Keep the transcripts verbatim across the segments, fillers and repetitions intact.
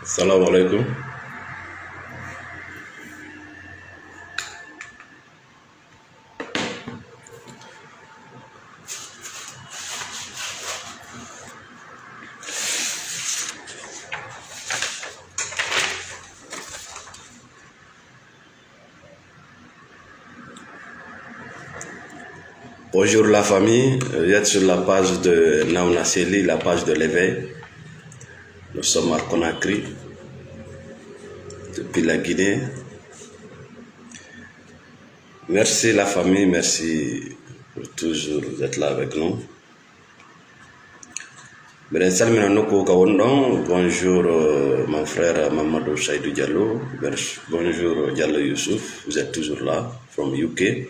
Salamu alaikum. Bonjour la famille, vous êtes sur la page de Nauna Seli, la page de l'éveil. Nous sommes à Conakry, depuis la Guinée. Merci la famille, merci pour toujours d'être là avec nous. Mbiɗen salmina nokku ka won ɗon. Bonjour, euh, mon frère Mamadou Saïdou Diallo. Merci. Bonjour, Diallo Youssouf. Vous êtes toujours là, from U K.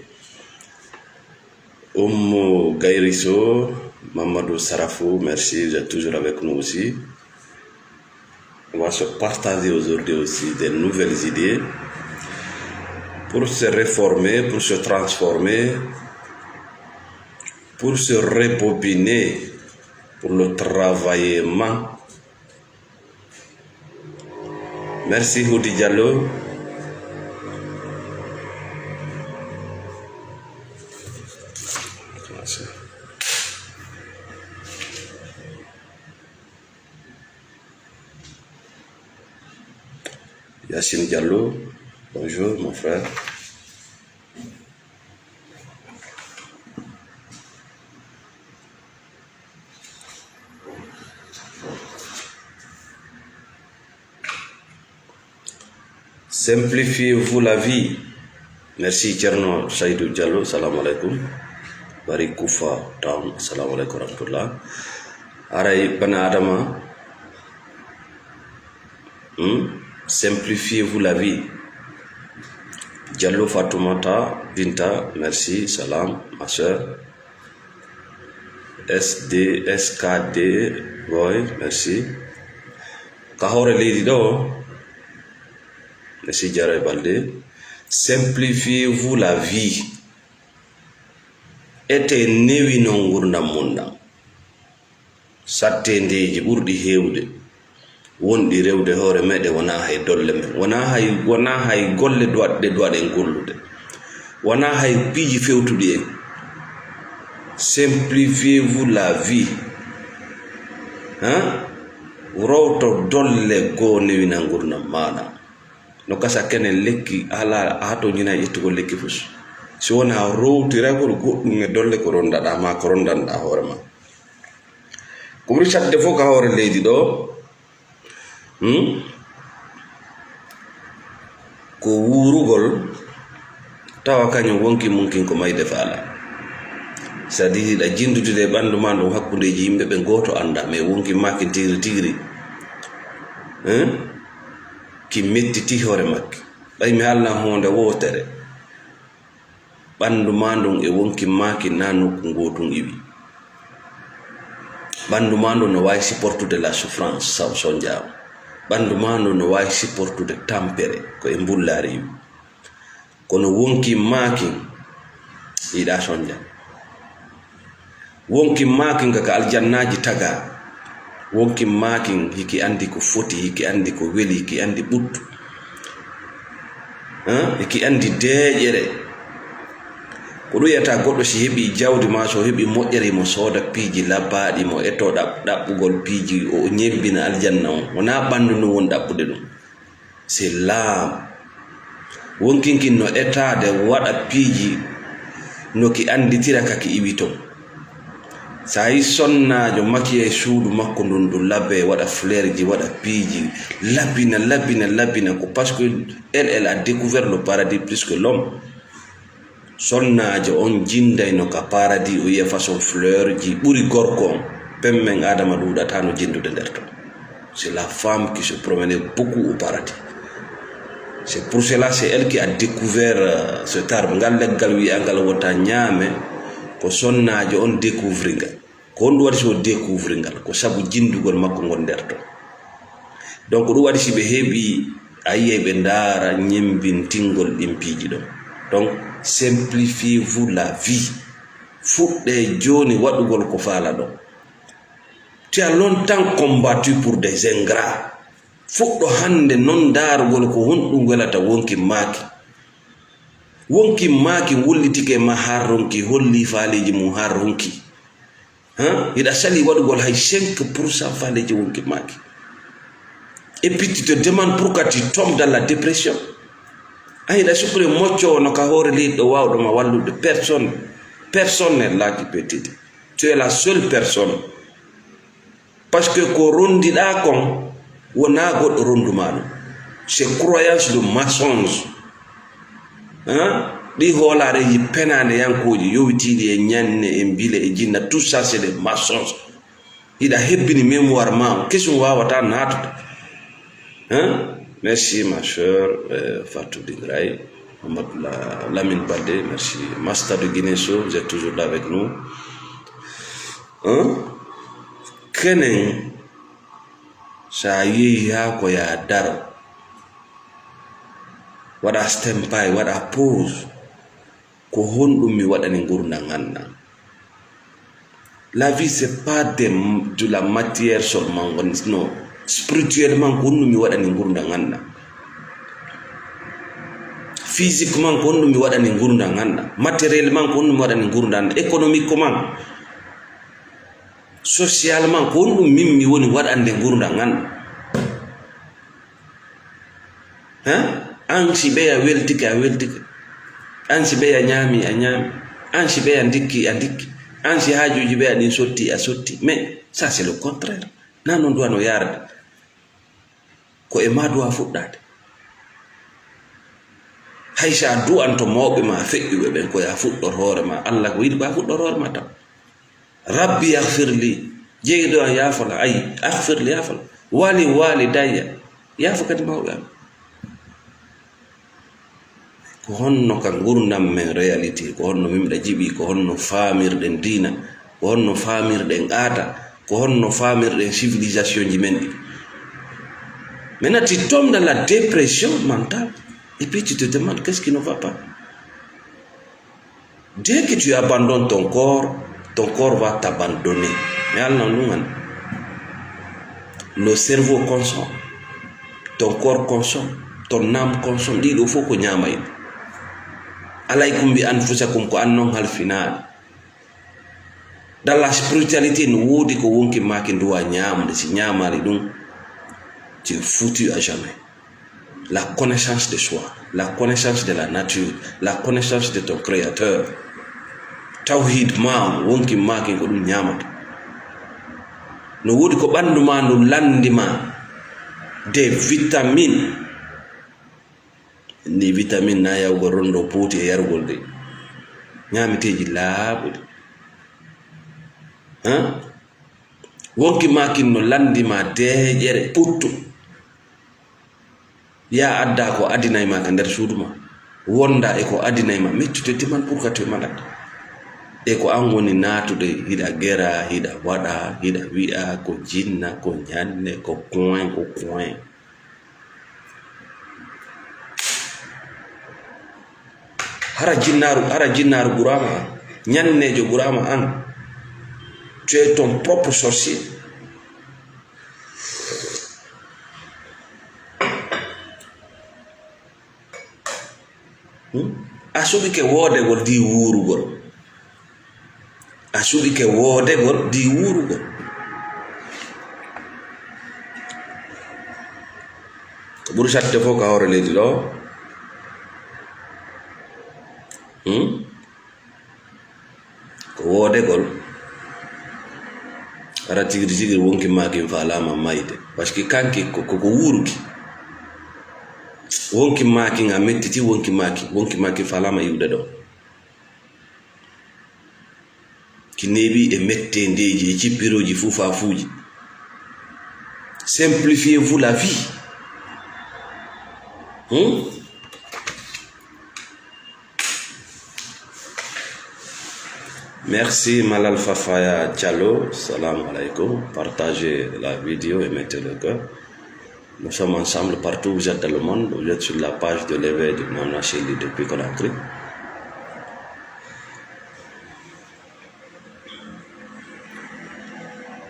Oumou Gaïrisso, Mamadou Sarafou, merci. Vous êtes toujours avec nous aussi. On va se partager aujourd'hui aussi des nouvelles idées pour se réformer, pour se transformer, pour se rebobiner pour le travaillement. Merci Houdi Diallo. Yacine Diallo, bonjour mon frère. Simplifiez-vous la vie. Merci Thierno Saïdou Diallo, salam alaikum. Bari Kufa Town, salam alaikum warahmatullah. Aray bana Adama, hmm? Simplifiez-vous la vie. Diallo Fatoumata Binta, merci, salam, ma sœur. S D, S K D, boy, merci. Ka hoore leydi ɗo, merci Diarra Balde. Simplifiez-vous la vie. Ete newinon ngurdam mon ɗam. Sattendeeji ɓurɗi heewde wonɗi rewde hoore meɗen wonaa hay dolle men, wonaa hay, wonaa hay golle duwaɗ-, ɗe duwaɗen gollude, wonaa hay piiji fewtuɗi en. Simplifiez-vous la vie. Hein? Rowto dolle goo newina ngurdam maaɗa. No gasa kenen lekki, alaa, a hato ñina ƴettugol lekki fus. Si wonaa rowtiragol goɗɗum e dolle ko rondaɗaa ma, ko rondanɗaa hoore ma. Ko ɓuri saɗde fof ka hoore leydi ɗo, hmm, ko wuurugol, tawa kañum wonki mum kin ko mayde faala. C'est-à-dire, hiɗa jindude e ɓanndu ma ndun hakkundeeji yimɓe ɓe gooto anndaa, mais wonki ma kin tigri tigri, hein, ki mettiti hoore makki. Ɓay mi haalna huunde wootere. Ɓanndu maa ndun e wonki maa kin na nokku ngootun iwi. Ɓanndu maa ndun no waawi supportude la souffrance, saw sonjaama. Ɓanndu maa ndun no waawi supportude tampere, ko e mbullaari iwi. Kono wonki maa kin yiɗaa sonja. Wonki maa kin ka, ka aljannaaji tagaa. Wonki maa kin hiki anndi ko foti, hiki anndi ko weli, hiki anndi ɓuttu. Hein? Hiki anndi deeƴere. Ko ɗum wiyata goɗɗo si heɓi jawdi maa, so heɓi moƴƴere, mo sooda piiji labbaaɗi, mo etoo ɗaɓ-, ɗaɓɓugol piiji, o ñembina aljanna on. Wonaa ɓanndu ndun woni ɗaɓɓude ɗum. C'est l'âme. Wonkin kin no etaade waɗa piiji no ki annditira ka ki iwi ton. Sa yi sonnaajo makiya e suudu makko ndun, ɗum labbe, waɗa fleur ji, waɗa piiji, labbina, labbina, labbina, ko parce que elle, elle a découvert le paradis plus que l'homme. Sonnaajo on jindayno ka paradis, o yiya façon fleur ji ɓuri gorko on. Pemmen Adama ɗuuɗata no jindude nder ton. C'est la femme qui se promenait beaucoup au paradis. C'est pour cela, c'est elle qui a découvert, euh, cet arbre. Ngal leggal wi'angal wota ñaame, ko sonnaajo on découvri ngal. Ko honɗum waɗi si o découvri ngal? Ko sabu jindugol makko ngol nder ton. Donc, ɗum waɗi si ɓe heɓi, a yiyay ɓe ndaara ñembintingol ɗin piiji ɗon. Donc, simplifiez-vous la vie. Fuɗɗee jooni waɗugol ko faala ɗon. Tu as longtemps combattu pour des ingrats. Fuɗɗo hannde non ndaarugol ko honɗum welata wonki maaki. Wonki maaki wullitike ma har ronki, holli faaleeji mum har ronki. Hein? Hiɗa sali waɗugol hay cinq pour cent faaleeji wonki maaki. Et puis tu te demandes pourquoi tu tombes dans la dépression. An hiɗa sukkure moccoowo no ka hoore leydi ɗo waawɗo ma wallude personne. Personne n'est là qui peut t'aider. Tu es la seule personne. Parce que ko rondiɗaa kon wonaa goɗɗo rondu maa ɗum. C'est croyance de mensonge. Hein? Ɗi hoolaareeji penaande yankooji yowitiiɗi e ñanne e mbile e jinna, tout ça c'est des mensonges. Hiɗa hebbini mémoire ma on kesum waawata naatude. Hein? Merci ma sœur, euh, Fatou Dingray, Mamadou La- Lamine Balde, merci. Master de Guinée Show, vous êtes toujours là avec nous. Hein? Kenen, sa yehi haa ko ya daro, waɗa standby, waɗa pause. Ko honɗum mi waɗani ngurndan an ɗan? La vie, c'est pas de, de la matière seulement, non. Spirituellement, ko honɗum mi waɗani ngurndan an ɗan? Physiquement, ko honɗum mi waɗani ngurndan an ɗan? Matériellement, ko honɗum mi waɗani ngurndan an ɗan? Économiquement, socialement, ko honɗum min mi woni waɗande ngurndan an ɗan? Hein? An si ɓeya weltike, a weltike. An si ɓeya ñaami, a ñaami. An si ɓeya ndikki, a ndikki. An si haajuuji ɓeya ɗin sotti, a sotti. Mais ça, c'est le contraire. Na non duwa no yaarde. Ko e ma duwa fuɗɗaade. Hay si a du'anto mawɓe ma feƴƴuɓe ɓen, ko ya fuɗɗor hoore ma. Allah ko yiɗi ko a fuɗɗor hoore ma taw. Rabbi yaghfir li. Jeyɗo an yaafola. Ay, aghfir li yaafola. Wali wali dayya. Yaafo kadi mawɓe am. Ko honno ka ngurndan men réalité? Ko honno min miɗa jiɓi? Ko honno faamirɗen diina? Ko honno faamirɗen aada? Ko honno faamirɗen civilisation ji men ɗi? Maintenant, tu tombes dans la dépression mentale. Et puis tu te demandes qu'est-ce qui ne va pas. Dès que tu abandonnes ton corps, ton corps va t'abandonner. Mais Allah non ɗum. Le cerveau consomme, ton corps consomme, ton âme consomme. Ɗiɗo fof ko ñaama en. Alaykum bi anfusakum, ko an non halfinaaɗo. Dans la spiritualité, no woodi ko wonki maaki nduwa ñaamde. Si ñaamaali ɗum, tu es foutu à jamais. La connaissance de soi, la connaissance de la nature, la connaissance de ton créateur. Tawhid ma on, wonki maaki ko ɗum ñaamata. No woodi ko ɓanndu ma ndu lanndi ma, des vitamines. Ni vitamine na yawgol rondo pooti e yarugol de. Ñaamiteeji laaɓuɗi. Hein? Wonki maaki no lanndi ma deeƴere puttu. Ya adda ko adinay ma ka nder suudu ma. Wonda e ko adinay ma. Mais tu te demandes pourquoi tu es malade. E ko an woni naatude, hiɗa gera, hiɗa waɗa, hiɗa wi'a ko jinna, ko ñanne, ko coin, ko coin. Hara jinnaaru, hara jinnaaru ɓuraama an. Ñanneejo ɓuraama an. Tu es ton propre sorcier. Hmm? A suɓike woodegol di wuurugol. A suɓike woodegol di wuurugol. Ko ɓuri saɗde fof ka hoore leydi ɗo. Hmm? Ko woodegol. Ara tigiri tigiri wonki maakin faalaama mayde. Parce que kanki ko, ko, ko wuuruki. Wonki maakin a mettiti, wonki maakin, wonki maakin faalaama iwde ɗo. Ki neeɓi e mettendeeji, e cippirooji, fufaafuuji. Simplifiez-vous la vie. Hmm? Merci, Malal Fafaya Diallo. Salam alaikum. Partagez la vidéo et mettez le cœur. Nous sommes ensemble partout où vous êtes dans le monde. Vous êtes sur la page de l'éveil de Mawna Seydi depuis Conakry.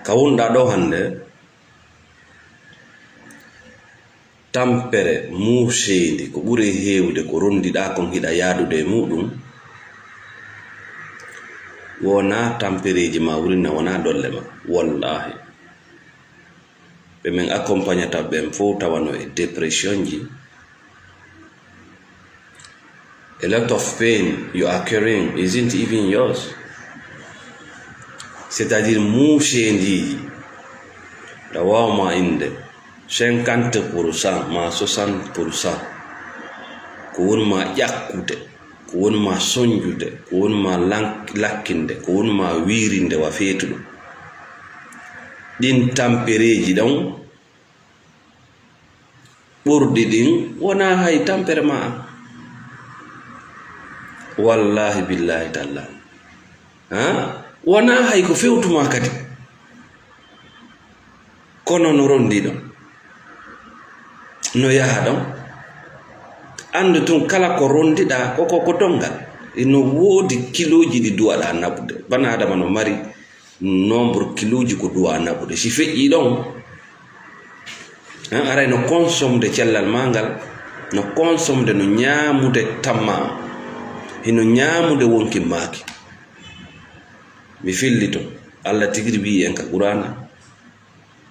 Ka wonɗaa ɗo hannde, Tampere muuseendi ko ɓuri heewde ko ronndiɗaa kon hiɗa yaadude e muuɗum, wonaa tampereeji ma wurin na, wonaa dolle ma. Wallaahi. Ɓe min accompagnata ɓen fow tawano e dépression ji. A lot of pain you are carrying isn't even yours. C'est-à-dire, muuseendiiji, ɗa waawma innde cinquante pour cent ma soixante pour cent, ko woni ma ƴakkude, ko woni ma sonjude, ko woni ma lank-, lakkinde, ko woni ma wiirinde wa feetuɗo. Ɗin tampereeji ɗon, ɓurɗi ɗin wonaa hay tampere ma an. Wallaahi billaahi tallaahi. Ha? Wonaa hay ko fewtu ma kadi. Kono no ronndi ɗon, no yaha ɗon. Anndu tun kala ko ronndiɗaa, ko, ko, ko donngal. Ino woodi kilooji ɗi duwaɗaa naɓude. Bana Adama no mari nombre kilooji ko duwaa naɓude. Si feƴƴii ɗon, hein, aray no consomde cellal maa ngal, no consomde no ñaamude tamma on. Hino ñaamude wonki maaki. Mi fillito. Allah tigi wi'i en ka Qur'aana,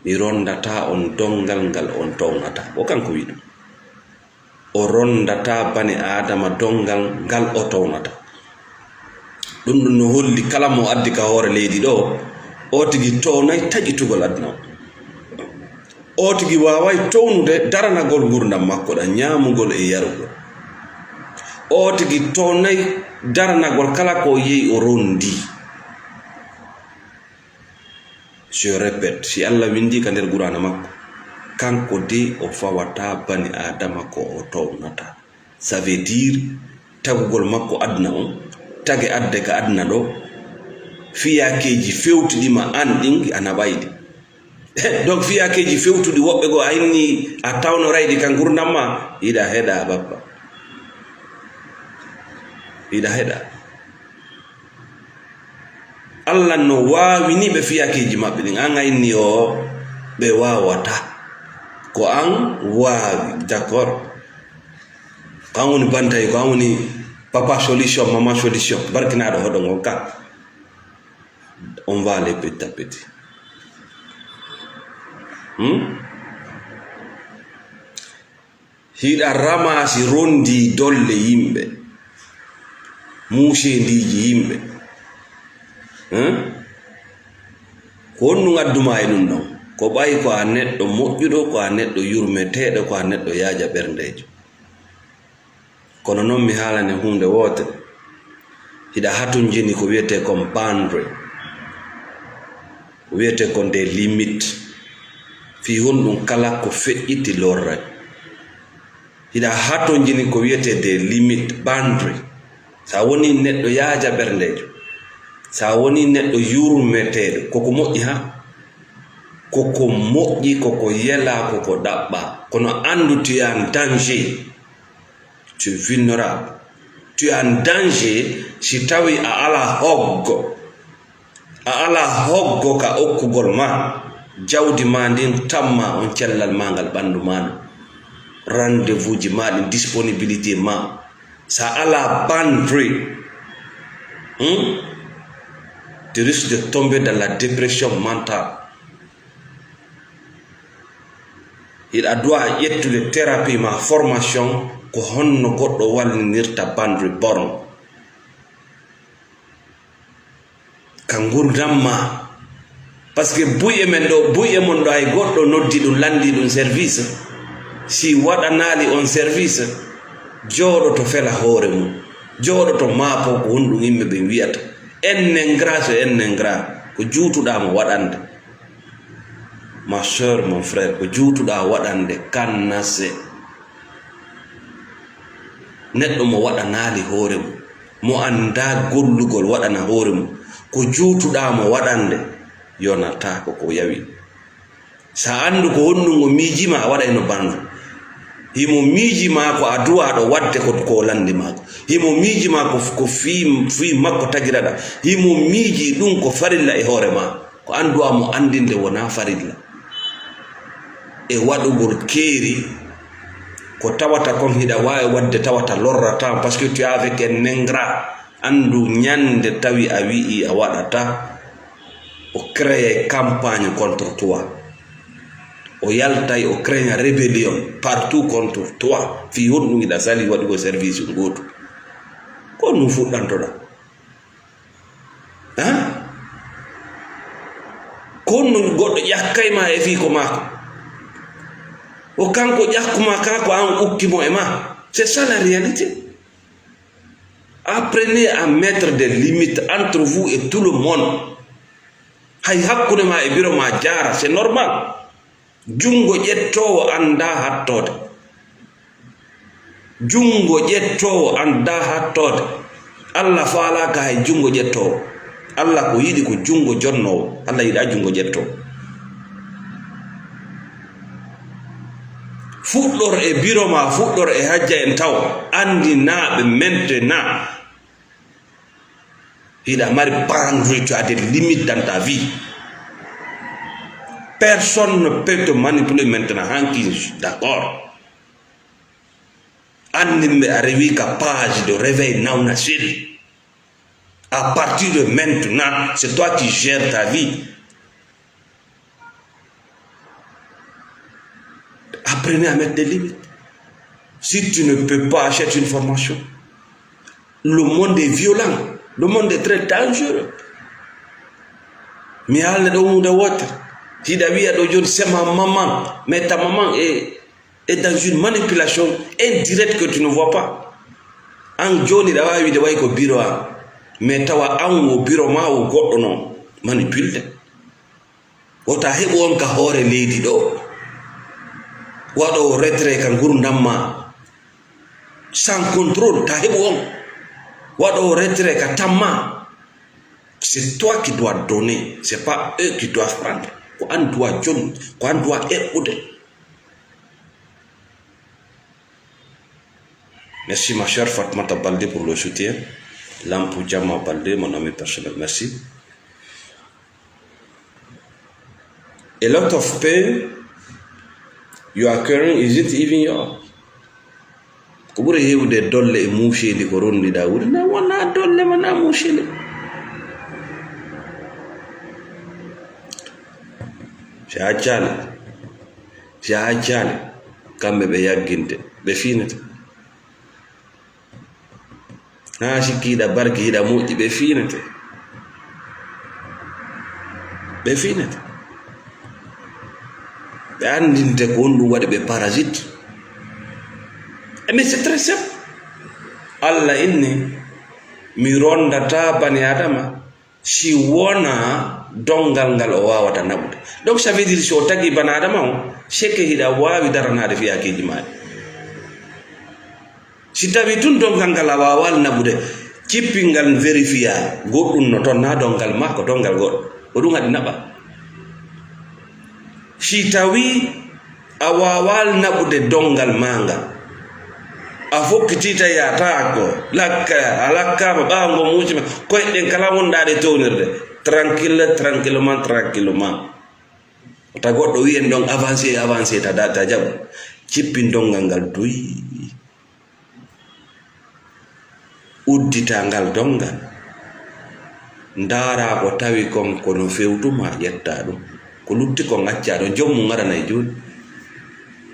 "Mi ronndataa on donngal ngal on townataa." Ko kanko wi'i ɗum. O ronndataa bani Aadama donngal ngal o townataa. Ɗum ɗum no holli kala mo addi ka hoore leydi ɗoo, o tigi townay taƴitugol aduna o. O tigi waaway townude daranagol ngurndan makko ɗan, ñaamugol e yarugol. O tigi townay daranagol kala ko o yehi o ronndii. Je répète, si Allah winndii ka nder Qur'aana makko, kanko de o fawataa bani Aadama ko o townataa. Ça veut dire, tagugol makko aduna on, tage adde ka aduna ɗoo, fiyaakeeji fewtiɗi ma an ɗin, a naɓay ɗi. Donc, fiyaakeeji fewtuɗi woɓɓe goo, a inni a tawnoray ɗi ka ngurndan ma, hiɗa heɗa, bappa. Hiɗa heɗa. Allah no waawini ɓe fiyaakeeji maɓɓe ɗin. An a inni o ɓe waawataa. Ko an waawi, d'accord. Ko an woni bantay, ko an woni papa solution, mama solution. Barkinaaɗo hoɗo ngon ka. On va aller petit à petit. Hmm? Hiɗa ramaasi ronndii dolle yimɓe, muuseendiiji yimɓe. Hein? Ko honɗum addu maa e ɗum ɗon? Ko ɓay ko a neɗɗo moƴƴuɗo, ko a neɗɗo yurmeteeɗo, ko a neɗɗo yaaja ɓerndeejo. Kono non mi haalane huunde wootere. Hiɗa hatonjini ko wiyetee kon boundary. Ko wiyetee kon des limites. Fii honɗum kala ko feƴƴiti lorray. Hiɗa hatonjini ko wiyetee des limites, boundary. Sa woni neɗɗo yaaja ɓerndeejo, sa woni neɗɗo yurmeteeɗo, koko moƴƴi ha? Koko moƴƴi, koko yelaa, koko ɗaɓɓaa. Kono anndu tu es en danger. Tu es vulnérable. Tu es en danger si tawi a alaa hoggo. A alaa hoggo ka okkugol ma jawdi ma ndin, tamma on, cellal ma ngal, ɓanndu ma ndu, rendez-vous ji ma ɗin, disponibilité ma. Sa alaa boundary, hmm? Tu risques de tomber dans la dépression mentale. Hiɗa duwa ƴettude thérapie ma formation ko honno goɗɗo wallinirta boundary, borne. Ka ngurndan ma. Parce que buy e men ɗo, buy e mon ɗo, hay goɗɗo noddi ɗum, lanndi ɗum service. Si waɗanaali on service, jooɗoto fela hoore mum. Jooɗoto maapo ko honɗum yimɓe ɓen wiyata. En ingrat, so en ingrat, ko juutuɗaa mo waɗande. Ma sœur, mon frère, ko juutuɗaa waɗande kannase. Neɗɗo mo waɗanaali hoore mum, mo anndaa gollugol waɗana hoore mum, ko juutuɗaa mo waɗande, yonataako ko yawi. Sa anndu ko honɗum o miiji ma, a waɗayno banndum. Himo miiji ma ko a duwaaɗo waɗde ko, ko o lanndi ma ko. Himo miiji ma ko, ko fii, fii makko tagiraɗaa. Himo miiji ɗum ko farilla e hoore ma. Ko an duwaa mo anndinde wonaa farilla. E waɗugol keeri, Ko tawata kon hiɗa waawi waɗde tawata lorrataa, parce que tu es avec un ingrat. Anndu ñande tawi a wi'i a waɗataa, o créé campagne contre toi. O yaltay, o créé rébellion partout contre toi. Fii honɗum hiɗa sali waɗugo service ngootu? Ko honɗum fuɗɗantoɗaa? Hein? Ko honɗum goɗɗo ƴakkay ma e fii ko maako? O kanko ƴakkuma kaa ko an ukki mo e ma. C'est ça la réalité. Apprenez à mettre des limites entre vous et tout le monde. Hay hakkunde ma e biro ma jaara, c'est normal. Junngo ƴettoowo anndaa hattoode. Junngo ƴettoowo anndaa hattoode. Allah faalaaka hay junngo ƴettoowo. Allah ko yiɗi ko junngo jonnoowo. Allah yiɗaa junngo ƴettoowo. Fuɗɗor e biro ma, fuɗɗor e hajja en taw. Anndinaa ɓe maintenant. Hiɗa mari boundary, tu as des limites dans ta vie. Personne ne peut te manipuler maintenant, hanki, d'accord. Anndin ɓe a rewi ka page de réveil Nawna Sel. À partir de maintenant, c'est toi qui gères ta vie. Apprenez à mettre des limites. Si tu ne peux pas acheter une formation, le monde est violent. Le monde est très dangereux. Mi haalna ɗo huunde wootere. Hiɗa wiya ɗo jooni, c'est ma maman. Mais ta maman est, est dans une manipulation indirecte que tu ne vois pas. An jooni ɗa waawi wiide way ko biro an. Mais tawa an wo biro ma wo goɗɗo non manipulde. Wota heɓu on ka hoore leydi ɗo. Waɗoowo retrait ka ngurdam ma. Sans contrôle, ta heɓu on. Waɗoowo retrait ka tamma. C'est toi qui dois donner. C'est pas eux qui doivent prendre. Ko an doit jon, ko an doit eɓɓude. Merci ma chère Fatmata Balde pour le soutien. Lampu Jama Balde, mon ami personnel. Merci. A lot of pain you are carrying isn't even yours. Ko ɓuri heewde dolle e muuseeli ko rondiɗaa wuuri, na wonaa dolle ma, na muuseeli. Si a accaali, si a accaali, kamɓe ɓe yagginte, ɓe fiinete. Haa sikki hiɗa barki, hiɗa moƴƴi, ɓe fiinete. Ɓe fiinete. Ɓe anndinte ko honɗum waɗi ɓe parasite. Eh, mais c'est très simple. Allah inni, mi rondataa bani Adama si wonaa donngal ngal o waawata naɓude. Donc, ça veut dire, si o tagi bani Adama on, c'est que hiɗa waawi daranaade fiyakeeji maaɗi. Si tawii tun donngal ngal a waawaali naɓude, cippin ngal vérifiya, goɗɗum no ton, naa donngal maa, ko donngal goɗɗo. Ko ɗum haɗi naɓa. Si tawii a waawaali naɓude donngal maa ngal, a fokkitii tawi a taako, lakka, a lakkaama, ɓaawo ngo muusi ma, koyɗe ɗen kala wonɗaa ɗe townirde, tranquille, tranquillement, tranquillement. Wota goɗɗo wiyen ɗon avancé, avancé, ta da-, ta jaɓu. Cippin donngal ngal duy. Udditaa ngal donngal. Ndaaraa ko tawi kon ko no fewtu ma ƴettaa ɗum. Ko lutti kon accaa ɗon, joom mum aranay jooni.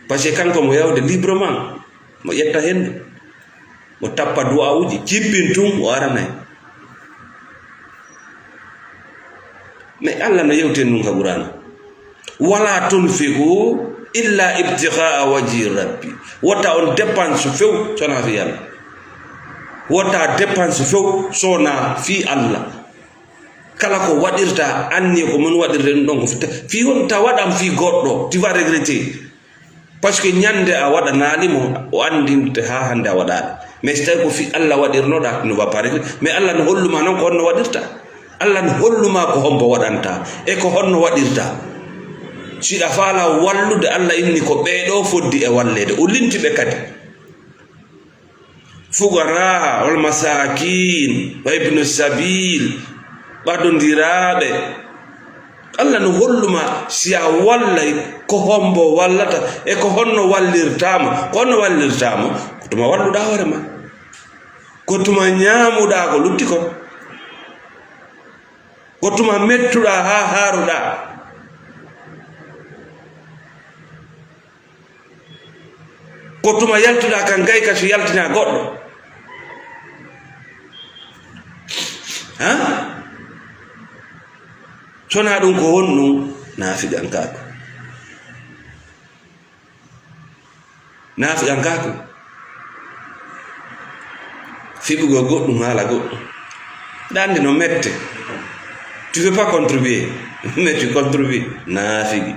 Parce que kanko mo yawde librement, mo ƴetta henndu, mo tappa du'aawuji, jippin tun o aranay. Mais Allah no yewtini ɗum ka Qur'aana. Wala tunfiqu illa ibtigha'a wajhi rabbi. Wota on dépense few sona fi Allah. Wota dépense few sona fi Allah. Kala ko waɗirta anniya ko mon waɗirde ɗum ɗon ko fi, fi on ta waɗan fi goɗɗo, tu vas regretter. Parce que ñande a waɗanaali mo, o anndinte haa hannde a waɗaali. Mais si tawi ko fi Allah waɗirnoɗa, ne va pas régler. Mais Allah no holluma noon ko honno waɗirta. Allah no holluma ko hombo waɗanta e ko honno waɗirta. Siɗa faala wallude, Allah inni ko ɓee ɗoo foddi e walleede. O linti ɓe kadi. Fuqaraa, wal masaakiin, wa ibnu sabiil, ɓadondiraaɓe, Allah no holluma si a wallay ko hombo wallata e ko honno wallirtaama. Ko honno wallirtaama? Ko tuma walluɗa hoore ma. Ko tuma ñaamuɗa ko lutti kon. Ko tuma mettuɗa haa haaruɗa. Ko tuma yaltuɗa kan gayka so yaltina goɗɗo. Ha? Sona ɗum ko honɗum? Naafiqankaaku. Naafiqankaaku. Fiɓugol goɗɗum haala goɗɗum. Ɗande no mette. Tu veux pas contribuer, mais tu contribues. Naafigi.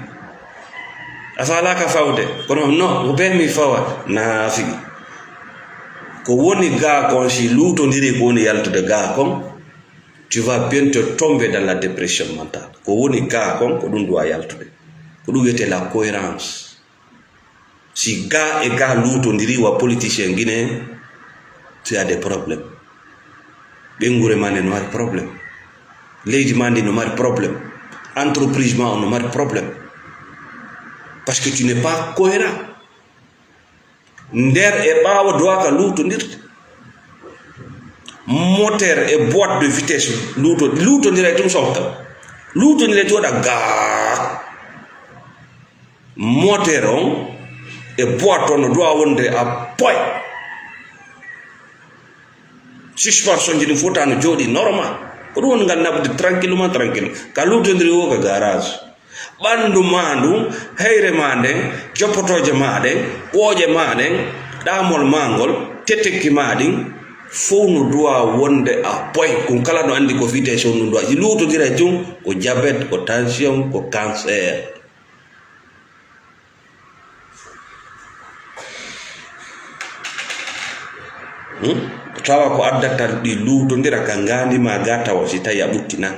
A faalaaka fawde, kono no, ko bee mi fawa. Naafigi. Ko woni gaa kon, si luutondiri ko woni yaltude gaa kon, tu vas bientôt tomber dans la dépression mentale. Ko woni gaa kon, ko ɗum duwa yaltude. Ko ɗum wiyetee la cohérence. Si gaa e gaa luutondiri wa politicien guinéen, tu as des problèmes. Ɓeynguure ma nde no mari problème. Leydi ma ndi no mari problème. Entreprise ma o no mari problème. Parce que tu n'es pas cohérent. Nder e ɓaawo duwaka luutondirde. Moteur e boîte de vitesse luuto-, luutondira e tun softa. Luutondira e tun waɗa gaa. Moteur on e boîte on no duwa wonde a poy. Suspension ji ɗin fof ta no jooɗi normal. Ko ɗum woni ngal naɓude tranquillement, tranquille. Ka luutondiri o ka garage. Ɓanndu ma ndun, heyre ma nden, joppotooje ma ɗen, ɓooƴe ma ɗen, ɗaamol ma ngol, tetekki ma ɗin, fof no duwa wonde a poy. Kun kala no anndi ko vitesse on ɗum duwa. Si luutondira e tun, ko diabète, ko tension, ko cancer. Hmm? Tawa ko addata ɗi luutondira ka ngaandi ma ga tawa si tawi a ɓuttina.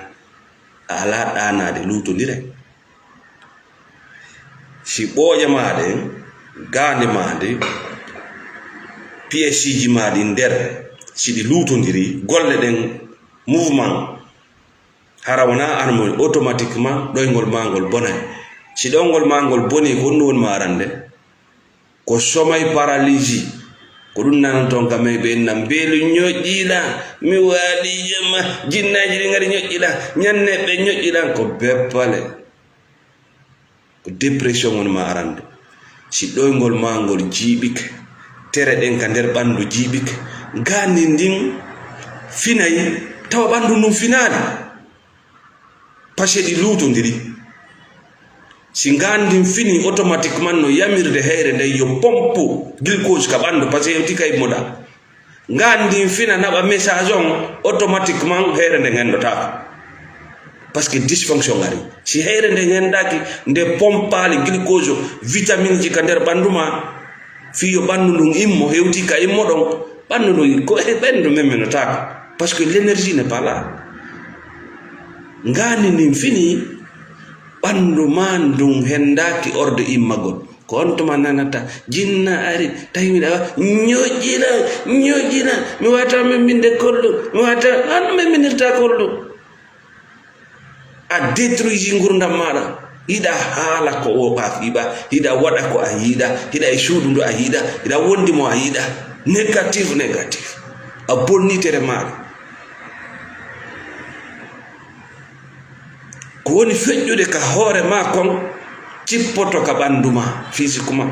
A alaa ɗaanaade luutondire. Si ɓooƴe ma ɗen, gaandi ma ndi, pièce ji ma ɗi nder, si ɗi luutondiri, golle ɗen, mouvement, hara wona an mo automatiquement ɗoyngol ma ngol bonay. Si ɗoyngol ma ngol boni, ko ɗum woni ma arande? Ko somay paralysie. Ko ɗum nanan toon ka men ɓe inna mbeelu ñoƴƴiɗa, mi waali jemma, jinnaaji ɗi ngari ñoƴƴiɗa, ñanne ɓe ñoƴƴiɗan ko beppale. Ko dépression woni ma arande. Si ɗoyngol ma ngol jiiɓike, tere ɗen ka nder ɓanndu jiiɓike, ngaandi ndin finay, tawa ɓanndu ndun finaali. Parce que ɗi luutondiri. Si ngaandi ndin fini, automatiquement no yamirde heyre nden yo pompe glucose ka ɓanndu, parce que hewti ka immoɗa. Ngaandi ndin fina naɓa message on, automatiquement heyre nden ngendotaako. Parce que dysfonction ngari. Si heyre nden ngendaaki, nde pompaali glucose, vitamine ji ka nder ɓanndu ma, fii yo ɓanndu ndun immo, hewti ka immo ɗon, ɓanndu ndun ko e ɓenndu memmenataako. Parce que l'énergie n'est pas là. Ngaandi ndin fini, ɓanndu ma ndun hendaaki ordre immagol. Ko on tuma nanata, jinna ari, tawi miɗa wa-, ñoƴƴina, ñoƴƴina, mi wata memminde kolɗo, mi wata, an memminirta kolɗo. A détruisi ngurdam maɗa. Hiɗa haala ko o ka yiɓa, hiɗa waɗa ko a yiɗa, hiɗa e suudu ndu a yiɗa, hiɗa wondi mo a yiɗa. Négatif, négatif. A bonni tere maɗa. Ko woni feƴƴude ka hoore ma kon, cippoto ka ɓanndu ma, physiquement.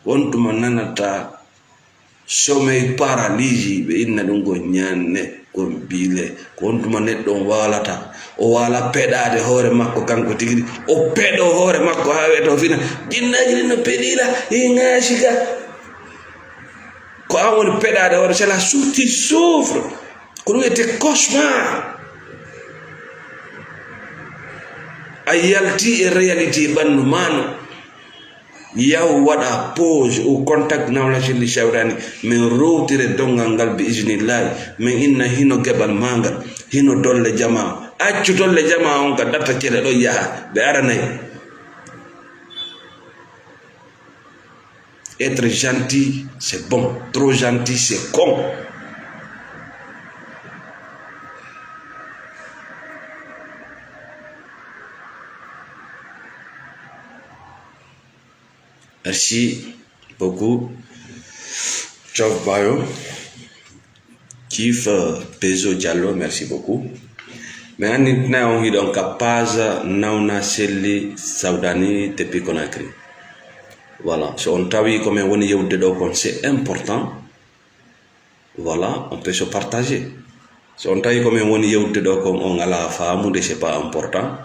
On tuma nanata sommeil paralysie, ɓe inna ɗum ko ñanne, ko bile, ko on tuma neɗɗo on waalata. O waala peɗaade hoore makko kanko tigi, o peɗo hoore makko haa weeto fina. Jinnaaji ɗin no peɗiila, i ŋaasika. Ko an woni peɗaade hoore, c'est la souffre, tu souffres. Ko ɗum wiyetee cauchemar. A yalti e réalité ɓanndu maano. Yaw waɗa pause ou contact nawla selli sawrani, min rowtire donngal ngal bi isnillahi, min inna hino geɓal maa ngal, hino dolle jamaa. Accu dolle jamaa on ka datta cele ɗo yaha, ɓe aranay. Être gentil, c'est bon. Trop gentil, c'est con. Merci beaucoup. Chef Bayo. Chief, euh, Pezo Diallo, merci beaucoup. Mais annitina on hiɗon ka page Nawna Selli Sawdani depuis Conakry. Voilà, so on tawi ko min woni yewtude ɗo kon, c'est important. Voilà, on peut se partager. So on tawi ko min woni yewtude ɗo kon, on alaa faamude, c'est pas important.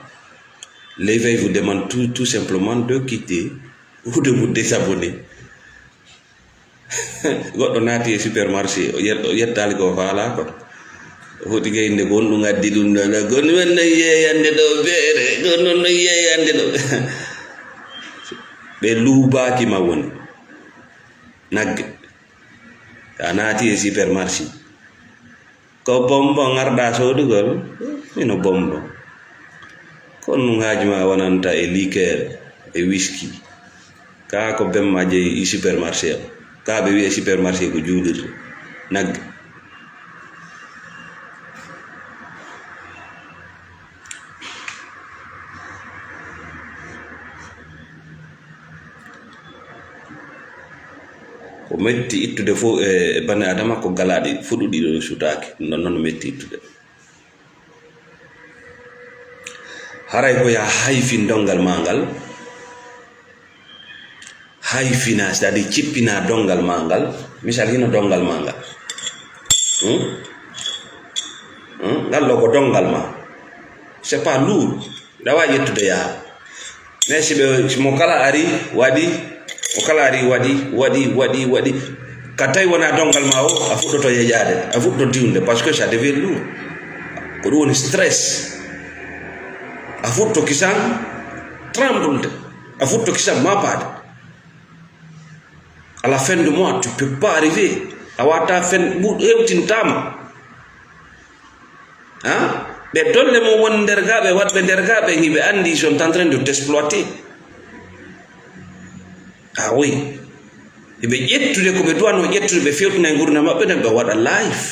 L'éveil vous demande tout, tout simplement de quitter ou de vous désabonner. Goɗɗo naati e supermarché, o yet-, o yettaali ko faalaa ko. O foti gayinde ko honɗum addi ɗum ɗo, ɗo, ko honɗum wonno yeeyande ɗo beere, ko honɗum wonno yeeyande ɗo. Ɓe luubaaki ma woni. Nagge. A naati e supermarché. Ko bonbon arɗa soodugol? Mino bonbon. Ko honɗum haaju ma wonanta e liqueur, e whisky? Kaa ko bemma jeyi e supermarché o. Kaa ɓe wi'a supermarché ko juulirde. Nagge. Ko metti ittude fof e bani Adama ko galaaɗi fuɗuɗi ɗo sutaaki. Non, non metti ittude. Haray ko ya hayfin dongal maa ngal. Hayfina, c'est-à-dire cippina dongal maa ngal. Misal hino dongal maa ngal. Hmm? Hmm? Ngal ɗo ko dongal maa. C'est pas lourd. Ɗa waawi ƴettude yaha. Mais si ɓe, si mo kala ari, waɗi, mo kala ari, waɗi, waɗi, waɗi, waɗi. Ka tawi wona dongal ma o, a fuɗɗoto yeƴaade, a fuɗɗo diwde, parce que ça devient lourd. Ko ɗum woni stress. A fuɗɗo kisan tremblude, a fuɗɗo kisan mapaade. À la fin du mois, tu peux pas arriver. A wata fen, ɓu-, hewtintama. Hein? Ɓe dolle mo won nder ga, ɓe waɗɓe nder ga, ɓe ngi ɓe andi, ils sont en train de t'exploiter. Ah oui. Ɓe ƴettude ko ɓe duwano ƴettude, ɓe fewtina e ngurdam maɓɓe nden, ɓe waɗa live.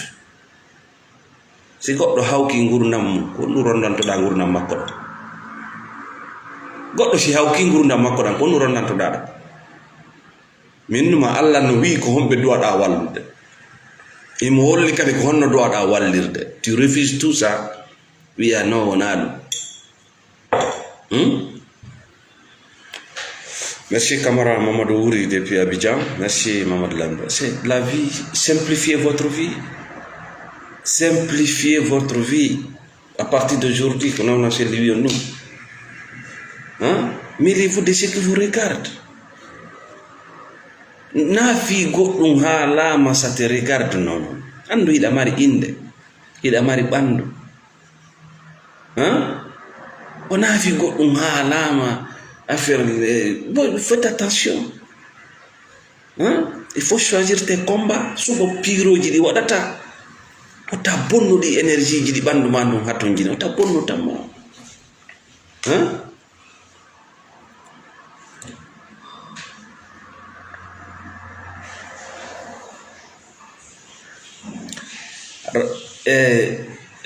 Si goɗɗo hawki ngurdam mum, ko honɗum rondantoɗaa ngurdam makko ɗam? Goɗɗo si hawki ngurdam makko ɗam, ko honɗum rondantoɗaa ɗam? Min numa Allah no wi'i ko honɓe duwaɗaa wallude. Imo holli kadi ko honno duwaɗaa wallirde. Tu refuses tout ça, wi'a non, wonaa ɗum. Hmm? Merci camarade Mamadou Wuri depuis Abidjan. Merci Mamadou Lambo. C'est la vie. Simplifiez votre vie. Simplifiez votre vie. À partir d'aujourd'hui, ko non, non, c'est lui, non. Hein? Mêlez-vous de ce qui vous regarde. Naa fii goɗɗum haalaama, ça te regarde, non. Anndu hiɗa mari innde, hiɗa mari ɓanndu. Hein? O naafi goɗɗum haalaama affaire, eh, bon, faites attention. Hein? Il faut choisir tes combats. Sugo piirooji ɗi waɗata. Wota bonnu ɗi énergie ji ɗi ɓanndu ma ndun hatonjini. Wota bonnu tan mo. Hein? R-, e,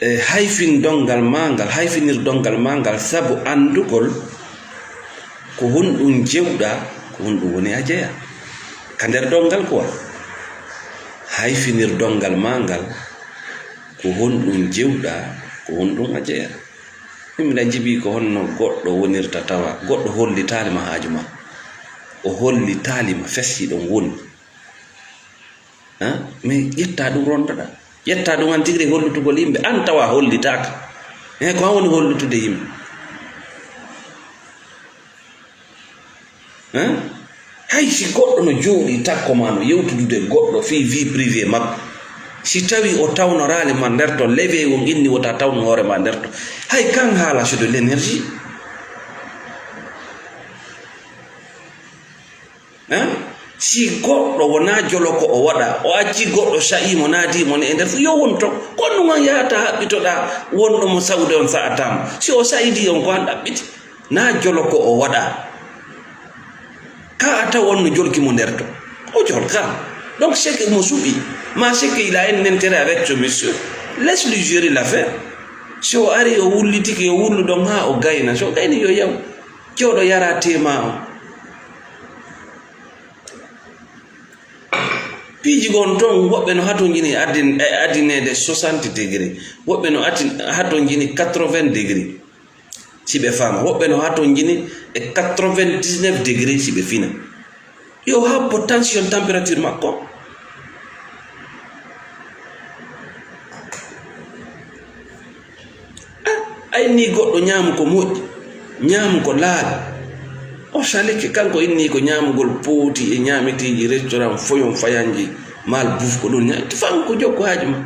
e hayfin dongal maa ngal, hayfinir dongal maa ngal, sabu anndugol ko honɗum jewɗaa, ko honɗum woni a jeyaa. Ka nder dongal quoi. Hayfinir dongal maa ngal, ko honɗum jewɗaa, ko honɗum a jeyaa. Min mbiɗa jibii ko honno goɗɗo wonirta tawa goɗɗo hollitaali ma haaju ma. O hollitaali ma fes hiɗon woni. Hein? Mais ƴetta ɗum rondoɗaa. Ƴetta ɗum an tigi hollitugol yimɓe. An tawa hollitaaka. Hein, ko an woni hollitude yimɓe. Hein? Hay si goɗɗo no jooɗii takko ma no yewtudude e goɗɗo fii vie privée makko. Si tawi o tawnoraali ma nder ton, levee on inni wota tawno hoore ma nder ton. Hay kan haala c'est de l'énergie. Hein? Si goɗɗo wonaa jolo ko o waɗa, o acci goɗɗo sa'i mo naati mo ne e nder fu, yo won ton. Ko ɗum on yahata haɓɓitoɗaa wonɗo mo sa'ude on sa'ataa mo. Si o sa'idii on ko an ɗaɓɓiti. Naa jolo ko o waɗa. Ka a taw on no jolki mo nder to. O jolka. Donc c'est que mo suɓi. Ma c'est qu'il a un intérêt avec ce monsieur. Laisse-lui gérer l'affaire. Si o ari o wullitike, yo wullu ɗon haa o gayna. Si o gayni yo yaw. Jooɗo yara tema o. Piiji goo toon, woɓɓe no hatonjini e adin-, e adineede soixante degré, woɓɓe no atin-, hatonjini quatre-vingts degré, si ɓe faama, woɓɓe no hatonjini e quatre-vingt-dix-neuf degré, si ɓe fina. Yo habbo tension température makko. A inni goɗɗo ñaamu ko moƴƴi, ñaamu ko laaɓi. O salike, kanko inni ko ñaamugol pooti e ñaameteeji restaurant foyon fayanji, malbouffe ko ɗum ñaamete. Fan ko jokku haaju ma.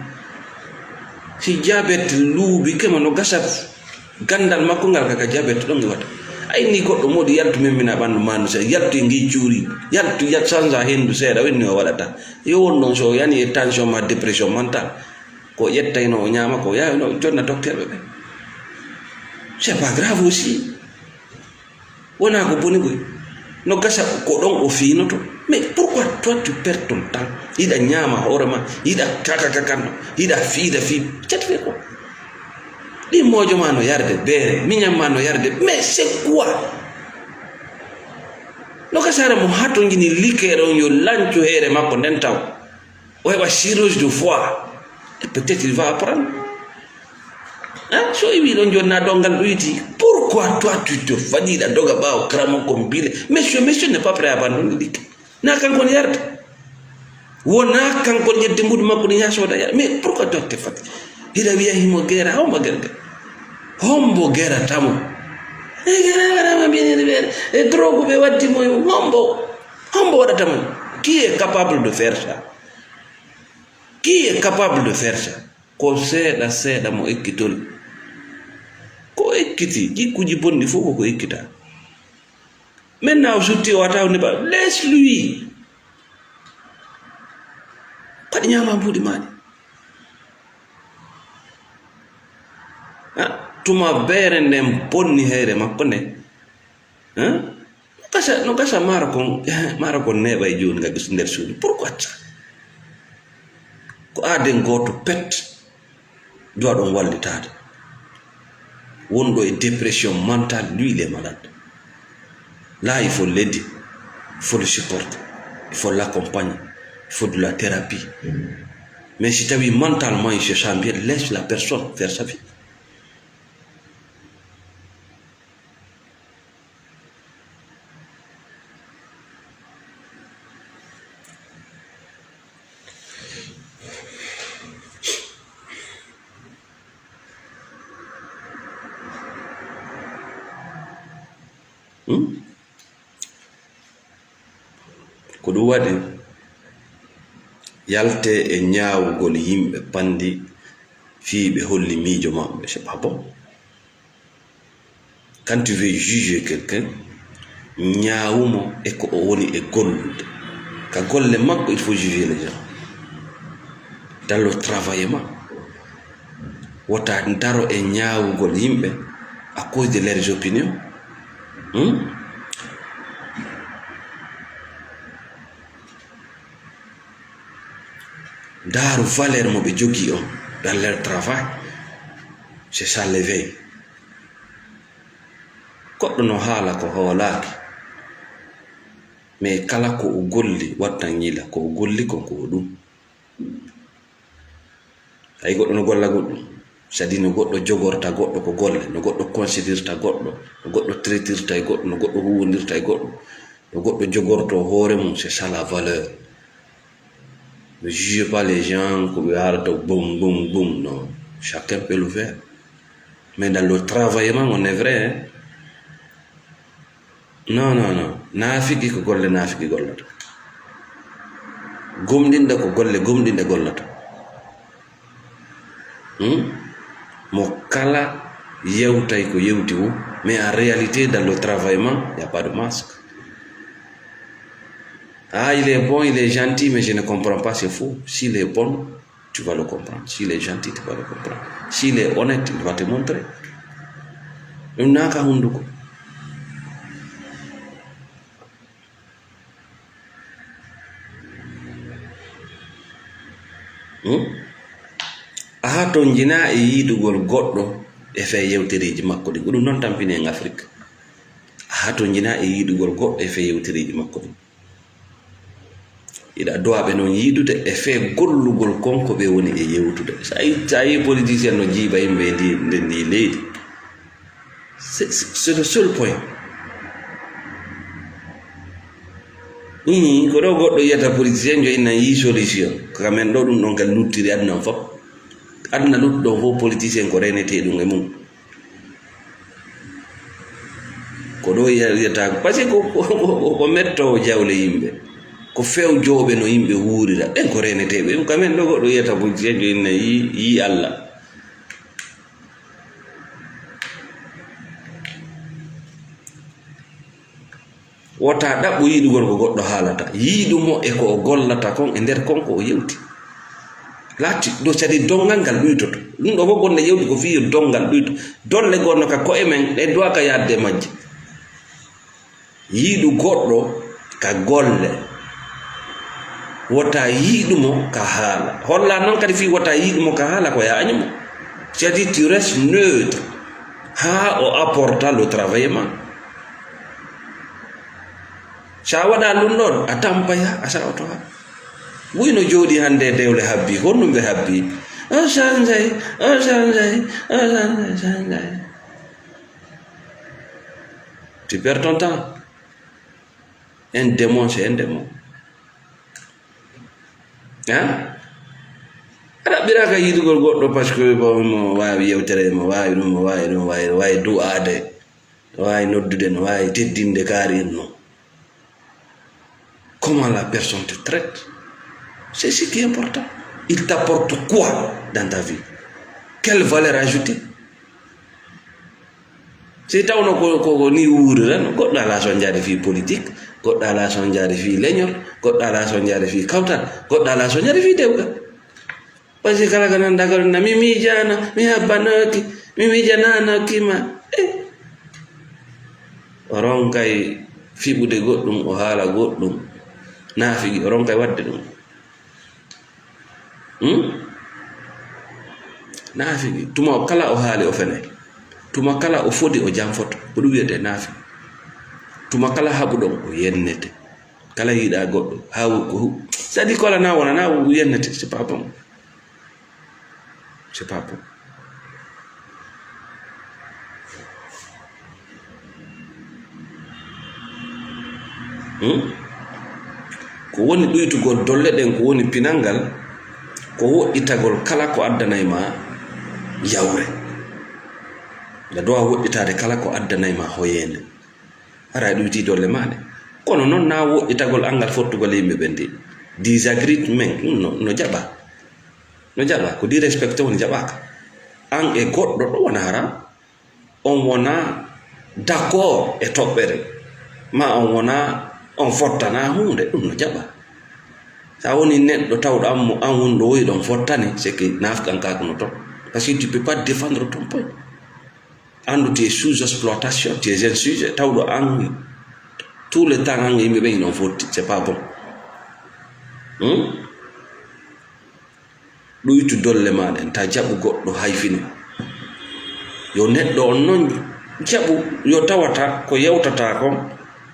Si diabète luuɓike mo, no gasa ganndal makko ngal kaka diabète ɗon iwata. A inni goɗɗo moɗi yaltu memmina ɓanndu maa ndu seeɗa, yaltu e ngii cuuri, yaltu, yal-, change a henndu seeɗa, o inni o waɗata. Yo won ɗon so o yani e tension ma dépression mentale. Ko ƴettayno o ñaama ko, ya-, no jonna dokterɓe ɓe. C'est pas grave aussi. Wonaa ko boni koy. No gasa ko ɗon o fiinoto. Mais pourquoi toi tu perds ton temps? Yiɗa ñaama hoore ma, yiɗa kaka kakanno, yiɗa fiida fii. Cati fe ko. Ɗin moojo ma no yarde beere, miñan ma no yarde. Mais c'est quoi? No gasa hara mo hatonjini likeere on yo lancu heere makko nden taw. O heɓa cirrhose du foie. Et peut-être il va apprendre. Hein? So iwi ɗon jonna dongal ɗoyti. Pourquoi toi tu te fadis la doga ɓaawo kramo kombile? Monsieur, monsieur n'est pas prêt à abandonner likke. Na kanko ne yarda. Wona kanko ne ƴetti mbuɗu makko ne yaha sooda yara. Mais pourquoi toi tu te fadis? Hiɗa wiya himo gera, hombo gera? Hombo gera tamo? E gera waɗama binir ɓe. E drogue ɓe waddi mo, hombo? Hombo waɗata mo? Qui est capable de faire ça? Qui est capable de faire ça? Ko seeɗa seeɗa mo ekkitol. Ko ekkiti, jikkuji bonɗi fof ko ko ekkita. Maintenant o sutti o wata o neɓa. Laisse-lui. Paɗi ñaama mbuɗi maaɗi. Ah, tuma beere nden bonni heyre makko nde. Hein? No gasa, no gasa maaro kon, maaro kon neeɓa e jooni nga nder suudu. Pourquoi ça? Ko aaden gooto pet duwa ɗon wallitaade. Wonɗo e dépression mentale, lui, il est malade. Là, il faut l'aider, il faut le supporter, il faut l'accompagner, il faut de la thérapie. Mais si tawi mentalement, il se sent bien, laisse la personne faire sa vie. Hmm? Ko ɗum waɗi, yaltee e ñaawugol yimɓe panndi fii ɓe holli miijo maɓɓe. C'est pas bon. Quand tu veux juger quelqu'un, ñaawu mo e ko o woni e gollude. Ka golle makko, il faut juger les gens. Dans le travail ma. Wota daro e ñaawugol yimɓe à cause de leurs opinions. Hmm? Ndaaru valeur mo ɓe jogii on dans leur travail. C'est ça l'éveil. Goɗɗo no haala ko hoolaaki. Mais kala ko o golli, wattan yila ko o golli kon ko ɗum. Hay goɗɗo no golla goɗɗum. C'est-à-dire no goɗɗo jogorta goɗɗo ko golle, no goɗɗo considirta goɗɗo, no goɗɗo traitirta e goɗɗo, no goɗɗo huwondirta e goɗɗo, no goɗɗo jogorto hoore mum, c'est ça la valeur. Ne jugez pas les gens ko ɓe haalata bum, bum, bum, non. Chacun peut le faire. Mais dans le travail, man, on est vrai, hein. Non, non, non. Naafiki ko golle naafiki gollata. Gomɗinɗo ko golle gomɗinɓe gollata. Hmm? Mo kala yewtay ko yewti woo, mais en réalité, dans le travail, man, y a pas de masque. Ah, il est bon, il est gentil, mais je ne comprends pas, c'est faux. S'il est bon, tu vas le comprendre. S'il est gentil, tu vas le comprendre. S'il est honnête, il va te montrer. Ɗum naaka hunnduko. Hmm? A hatonjinaa e yiɗugol goɗɗo e fee yewtereeji makko ɗin. Ko ɗum noon tampini en Afrik. A hatonjinaa e yiɗugol goɗɗo e fee yewtereeji makko ɗin. Hiɗa dowa ɓe noon yiidude e fee gollugol kon ko ɓe woni e yewtude. So a yi-, so a yii politicien no jiiba yimɓe e ndi, nder ndi leydi. C'est, c'est le seul point. Ii, ko ɗo goɗɗo yiyata politicien jo inna yii solution. Ko ka men ɗo ɗum ɗon ka luttiri aduna on fof. Aduna luttuɗo on fof politicien ko renetee ɗum e mum. Ko ɗo yiya-, yiyata, parce que ko, ko, ko, ko, ko mettoowo jawle yimɓe. Ko fewjooɓe no yimɓe wuurira. Ɓen ko reneteeɓe. Ɗum ka men ɗo goɗɗo yiyata politicien jo inna yii, yii Allah. Wota ɗaɓɓu yiɗugol ko goɗɗo haalata. Yiɗu mo e ko o gollata kon e nder kon ko o yewti. Laati ɗo, c'est-à-dire donngal ngal ɗuytoto. Ɗum ɗo fof gonde yewti ko fii yo donngal ɗuyto. Dolle gonno ka ko'e men, ɗe duwa ka yaadde majje. Yiɗu goɗɗo ka golle. Wota yiɗu mo ka haala. Holla noon kadi fii wota yiɗu mo ka haala ko ya añu mo. C'est-à-dire tu restes neutre. Haa o apporta le travail ma. So a waɗa ɗum ɗon, a tampaya, a sa'oto ha. Wuy no jooɗi hannde e dewle habbi, honɗum ɓe habbi? On change, on change, on change, change. Tu perds ton temps. Un démon, c'est un démon. Hein? A ɗaɓɓiraaka yiɗugol goɗɗo parce que bon, mo waawi yewtere, mo waawi ɗum, mo waawi ɗum, waawi, waawi du'aade, waawi noddude, no waawi teddinde kaari en no. Comment la personne te traite, c'est ce qui est important. Il t'apporte quoi dans ta vie? Quelle valeur ajoutée? Si tawno ko, ko, ko ni wuuriran, goɗɗo alaa so njaade fii politique, goɗɗo alaa so njaade fii leñol, goɗɗo alaa so njaade fii kawtal, goɗɗo alaa so njaade fii dewgal. Parce que kala ko nan daga ɗum na, mi miijaano, mi habbanooki, mi miijananoki ma. Eh. O ronkay fiɓude goɗɗum, o haala goɗɗum. Naafigi, o ronkay waɗde ɗum. Hmm? Naafigi. Tuma kala o haali, o fenay. Tuma kala o fodi, o janfoto. Ko ɗum wiyetee naafigi. Tuma kala haɓuɗon, o yennete. Kala yiɗa goɗɗo, haa wo-, ko hu-, c'est-à-dire ko ala na wona, na wo-, yennete, c'est pas bon. C'est pas bon. Hmm? Ko woni ɗuytugol dolle ɗen, ko woni pinal ngal, ko woɗɗitagol kala ko addanay ma yawre. Nda dowa woɗɗitaade kala ko addanay ma hoyeende. Hara a ɗuytii dolle maa ɗe. Kono noon, na woɗɗitagol anngal fottugol e yimɓe ɓen de. Disagreement, ɗum no, no jaɓa. No jaɓa, ko disrespect woni jaɓaaka. An e goɗɗo ɗo wona haram. On wona d'accord e toɓɓere. Ma on wona, on fottana huunde, ɗum no jaɓa. Sa woni neɗɗo tawɗo an mo, an woni ɗo woyi ɗon fottani, c'est que nafqan ka ko no toon. Parce que tu peux pas défendre ton point. Anndu, tu es sous exploitation, tu es un sujet. Tawɗo an, tout le temps an e yimɓe ɓen hiɗon fotti, c'est pas bon. Hmm? Ɗuytu dolle maa ɗen, ta jaɓu goɗɗo hayfine. Yo neɗɗo on non jaɓu, yo tawata ko yewtata kon,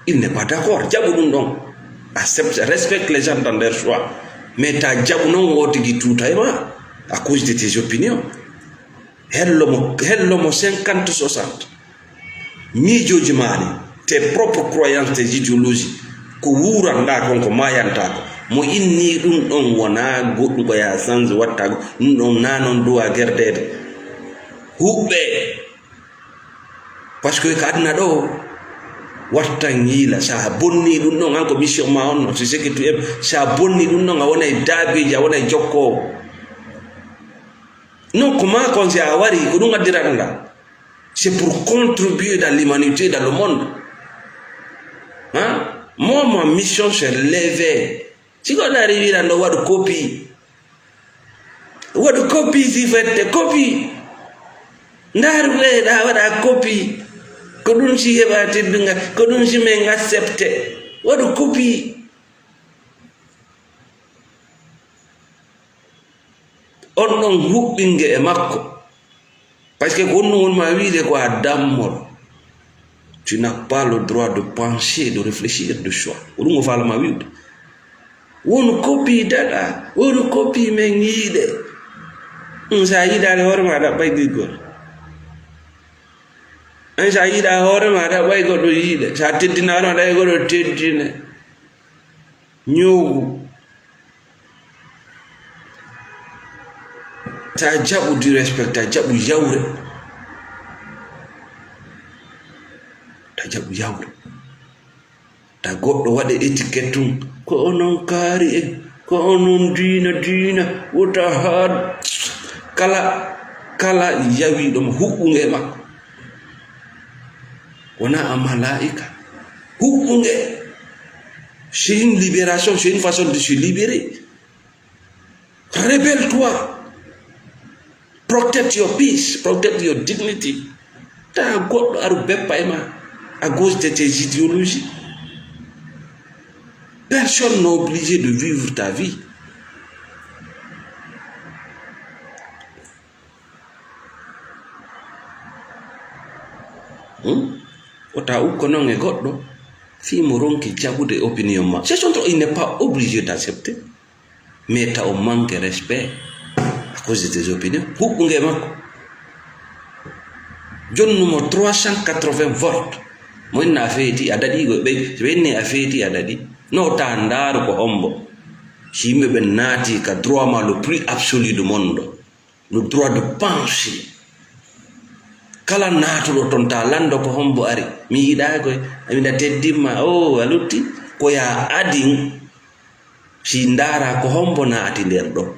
il n'est pas d'accord. Jaɓu ɗum ɗon. Accepte, respecte les gens dans leur choix. Mais ta jaɓu non woo tigi tuuta e ma à cause de tes opinions. Hello mo, hello mo cinquante soixante. Miijooji maa ɗin, tes propres croyances, tes idéologies, ko wuuranɗaa kon, ko maayantaa kon. Mo inni ɗum ɗon wonaa goɗɗum ko yaa change wattaago, ɗum ɗon naa non duwaa gerdeede. Huɓɓe. Parce que ko aduna ɗo, wattan yiila, so a bonnii ɗum ɗon, an ko mission maa on non, c'est ce que tu aimes. So a bonnii ɗum ɗon, a wonay daabeeji, a wonay jokkoowo. Non, ko maa kon, si a warii, ko ɗum addirata ndaa. C'est pour contribuer dans l'humanité, dans le monde. Hein? Moi, ma mission, c'est lever. Si goɗɗo ari wiira ɗo waɗu copie. Waɗu copie si fette, copie. Ndaaru ɓe ɗa waɗa copie. Ko ɗum si heɓa teddungal, ko ɗum si men accepte. Waɗu copie. On ɗon huɓɓinge e makko. Parce que ko honno woni ma wiide ko a dammol. Tu n'as pas le droit de penser, de réfléchir, de choix. Ko ɗum o faalama wiide. Won koppi daɗa, won koppi men yiide. Ɗum sa yiɗaade hoore ma, a ɗaɓɓay giggol. An sa yiɗa hoore ma, a ɗaɓɓay goɗɗo yiide. Sa teddinaano, a ɗaɓɓay goɗɗo teddine. Ñoogu. Ta jaɓu du respect, ta jaɓu yawre. Ta jaɓu yawre. Ta goɗɗo waɗe étiquette tun. Ko onon kaari en, ko onon diina, diina, wota haad. Kala, kala yawiiɗo mo huɓɓunge e makko. Wona a malaa'ika. Huɓɓunge. C'est une libération, c'est une façon de se libérer. Rebelle-toi. Protect your peace, protect your dignity. Ta goɗɗo aru beppa e ma à cause de tes idéologies. Personne n'est obligé de vivre ta vie. Hmm? Wota ukko non e goɗɗo, fii mo ronki jaɓude opinion ma. Ce sont, il n'est pas obligé d'accepter. Mais ta o manque respect à cause de tes opinions. Huɓɓunge makko. Jonnumo trois cent quatre-vingts votes. Mo inna a feeti, a daɗi, go ɓe, so ɓe inni a feeti, a daɗi. No ta ndaaru ko hombo. Si yimɓe ɓen naati ka droit ma le plus absolu du monde. Le droit de penser. Kala naatuɗo ton, ta lando ko hombo ari. Mi yiɗaaki koy, miɗa teddimma. O, a lutti. Ko ya adin, si ndaara ko hombo naati nder ɗon.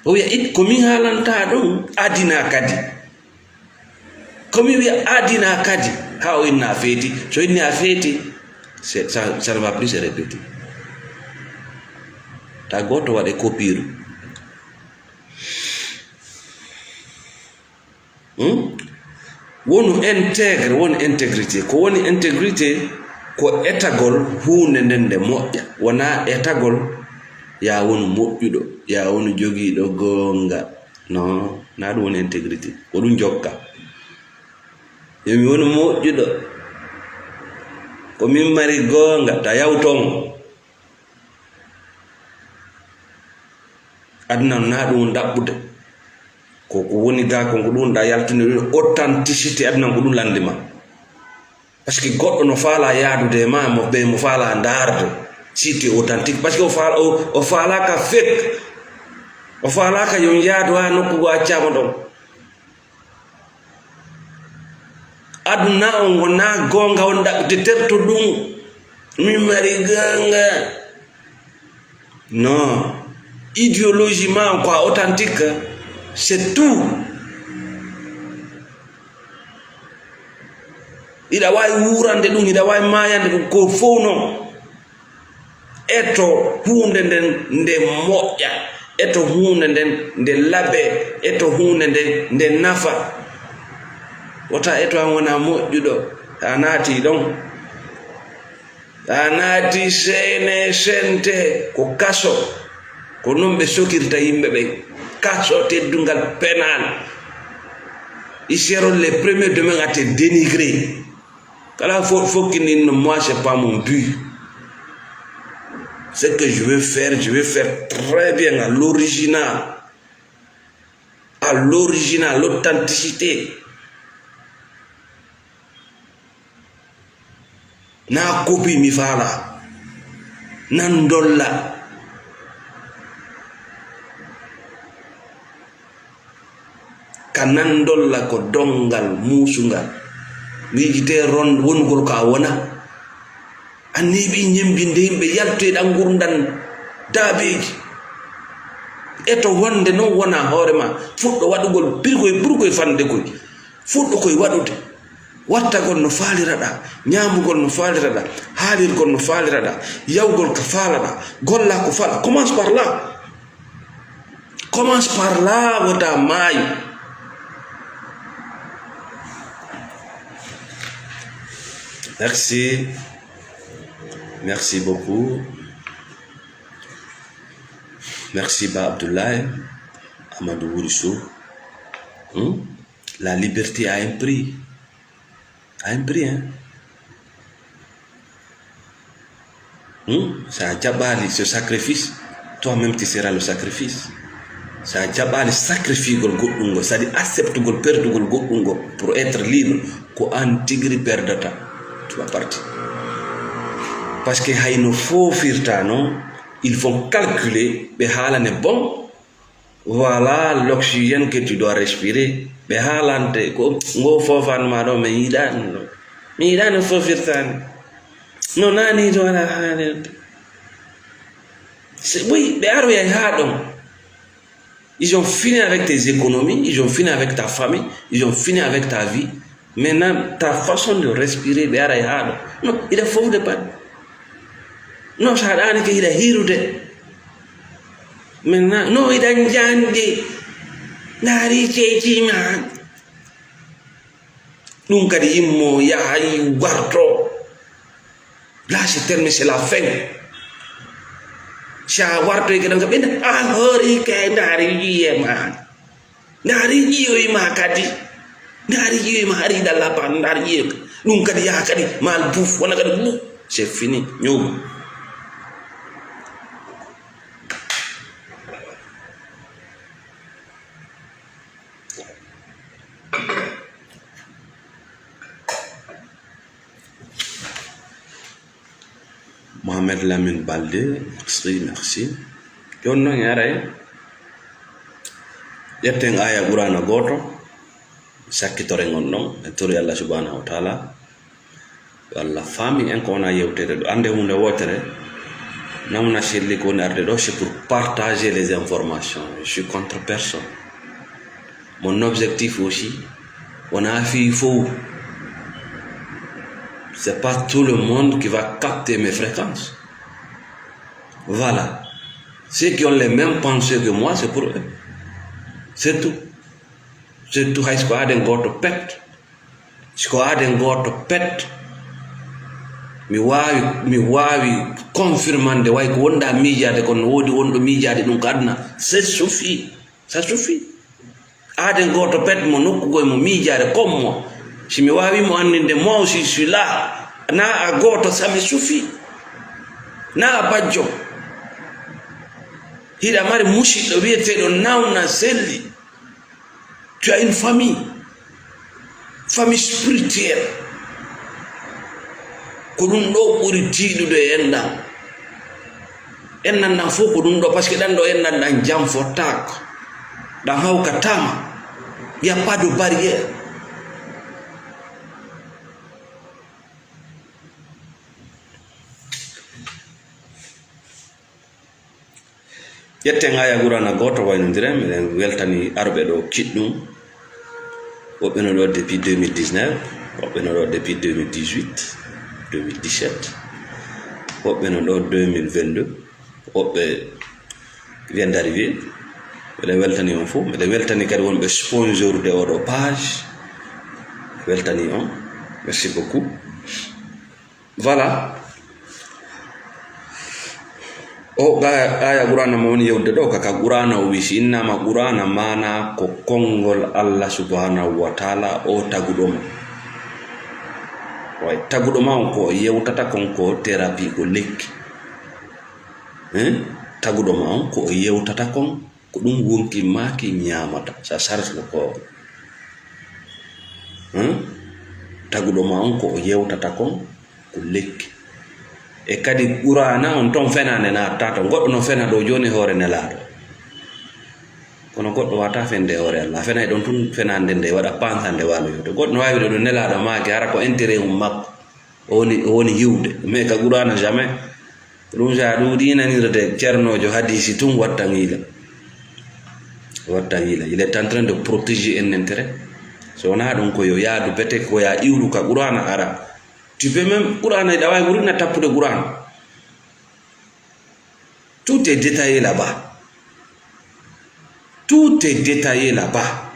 O wiya, it, ko min haalanta ɗon, adina kadi. Ko mi wiya adina kadi, haa o inna a feeti. So inni a feeti, c'est, ça, ça ne va plus se répéter. Ta gooto waɗe copiru. Hmm? Wonu intègre, wonu intégrité. Ko woni intégrité? Ko etagol huunde nden nde moƴƴa. Wona etagol, ya wonu moƴƴuɗo, ya wonu jogiiɗo goonga. Non, na ɗum woni intégrité. Ko ɗum jokka. Yo mi wonu moƴƴuɗo. Ko min mari goonga, ta yaw ton. Aduna na ɗum ɗaɓɓude. Ko, ko woni ga ko, ko ɗum ɗa yaltude ɗum authenticité, aduna ko ɗum landi ma. Parce que goɗɗo no faala yaadude e ma, mo, ɓe mo faala ndaarde, si tu es authentique. Parce que o faala, o, o faalaaka fake. O faalaaka yo yaadu haa nokku go accama ɗon. Aduna on wona goonga on ɗaɓɓite terto ɗum. Min mari goonga. Non. Idéologie ma on ko a authentique. C'est tout. Hiɗa waawi wuurande ɗum, hiɗa waawi maayande ɗum, ko fow non. Eto huunde nden nde moƴƴa, eto huunde nden nde laɓe, eto huunde nden nde nafa. Wota eto an wona moƴƴuɗo, a naati ɗon. A naati seene sente ko kaso. Ko non ɓe sokirta yimɓe ɓen. Kaso, teddungal, pénal. Ils seront les premiers demain à te dénigrer. Kala fo-, fokkini no, moi, c'est pas mon but. Ce que je veux faire, je veux faire très bien, à l'original. À l'original, l'authenticité. Na copie mi faala. Nan dolla. Ka nan dolla ko dongal muusungal. Miijitee ron wonugol ko a wona. Anniiɓi ñembinde yimɓe yaltoyɗan ngurndan daabeeji. Eto wonde non wona hoore ma. Fuɗɗo waɗugol pirgoy burgoy fande koy. Fuɗɗo koy waɗude. Wattagol no faaliraɗa, ñaamugol no faaliraɗa, haalirgol no faaliraɗa, yawgol ka faalaɗa, golla ko faala. Commence par là. Commence par là, wota maayu. Merci. Merci beaucoup. Merci, Ba Abdoulaye, Amadou Wuriso. Hmm? La liberté a un prix. A un prix, hein? Hmm? Sa jaɓaali ce sacrifice, toi-même tu seras le sacrifice. Sa jaɓaali sacrifice gol goɗɗum ngol, c'est-à-dire acceptugol perdugol goɗɗum ngol pour être libre, ko an tigiri perdata. Tu vas partir. Parce que hayno foofirta non, ils vont calculer, ɓe haalane bon, voilà l'oxygène que tu dois respirer. Ɓe haalante ko ngo foofan ma ɗo, mi yiɗani ɗo. Mi yiɗani foofirtani. No nani to wala haalirde. C'est, oui, ɓe aroyay haa ɗon. Ils ont fini avec tes économies, ils ont fini avec ta famille, ils ont fini avec ta vie. Maintenant, ta façon de respirer, ɓe aray haa ɗo. Non, iɗa fowde pat. Non, sa ɗaani ke iɗa hirude. Maintenant, non, iɗa njandi. Ndaari ceeci ma. Ɗum kadi immo, yahay, warto. Là, c'est terminé, c'est la fin. Si a wartoyke ɗon ka ɓe, a hoorike, ndaari yiye ma. Ndaari ƴiyoy ma kadi. Ndaari ƴiyoy ma, hari ɗa lapan, ndaari ƴiyoy. Ɗum kadi yaha kadi, mal bouf, wona kadi bouf. C'est fini, ñoogu. Mohamed Lamine Balde, merci, merci. Jooni noon, en aray, ƴetten aaya Qur'aana gooto, sakkitoren on ɗon, en tori Allah subhanahu wa ta'ala, yo Allah faami en ko wona yewtere ɗo. Annde huunde wootere, Namna Selli ko woni arde ɗo, c'est pour partager les informations. Je suis contre personne. Mon objectif aussi, wona fii fow. C'est pas tout le monde qui va capter mes fréquences. Voilà. Ceux qui ont les mêmes pensées que moi, c'est pour eux. C'est tout. C'est tout. Hay so ko aden gooto pet. Si ko aden gooto pet. Mi waawi, mi waawi confirmande way ko wonda miijaade, kono no woodi wonɗo miijaade ɗum ko aduna. C'est suffit. Ça suffit. Aaden gooto pet mo nokku goy mo miijaade comme moi. Si mi waawi mo anndinde, moi aussi je suis là. Na a gooto, ça me suffit. Na a bajjo. Hiɗa mari musiɗɗo wiyeteeɗo Nawna Selli. Tu as une famille. Famille spirituelle. Ko ɗum ɗo ɓuri tiiɗude e enɗan. Enɗan ɗan fof ko ɗum ɗo, parce que ɗan ɗo enɗan ɗan jam fottaako. Ɗan hawkataama. Il y a pas de barrière. Ƴetten aaya Qur'aana gooto waynondire, miɗen weltani arɓe ɗo kiɗɗum. Woɓɓe no ɗo depuis deux mille dix-neuf, woɓɓe no ɗo depuis deux mille dix-huit, deux mille dix-sept, woɓɓe no ɗo deux mille vingt-deux, woɓɓe vient d'arriver. Miɗen weltani on fof. Miɗen weltani kadi wonɓe sponsorude oɗo page. Weltani on. Merci beaucoup. Voilà. O ga-, aya Qur'ana mo woni yewde ɗo, ka, ka Qur'ana o wi, si innama Qur'ana maana ko konngol Allah subhanahu wa ta'ala o taguɗo mo. Way, taguɗo ma on ko o yewtata kon ko thérapie, ko lekki. Hein? Taguɗo ma on ko o yewtata kon ko ɗum wonki maaki ñaamata, sa sarti ko ko. Hmm? Taguɗo ma on ko o yewtata kon ko lekki. E kadi Qur'ana on ton fenaande naatata ton. Goɗɗo no fena ɗo jooni hoore Nelaaɗo. Kono goɗɗo wata fende hoore Allah. Fenay ɗon tun fenaande nde waɗa pansande waloyde. Goɗɗo no waawi ɗo ɗo Nelaaɗo maaki hara ko intérêt mum makko. O woni, o woni yiwde. Mais ka Qur'ana jamais. Ko ɗum sa ɗuuɗi nanirde ceernoojo hadiisi tun watta ngiila. Watta ngiila. Il est en train de protéger un intérêt. So wonaa ɗum ko yo yaadu bete ko ya iwru ka Qur'ana ara. Tu peux même Qur'ana iɗa waawi ɓurina tappude Qur'ana. Tout est détaillé là-bas. Tout est détaillé là-bas.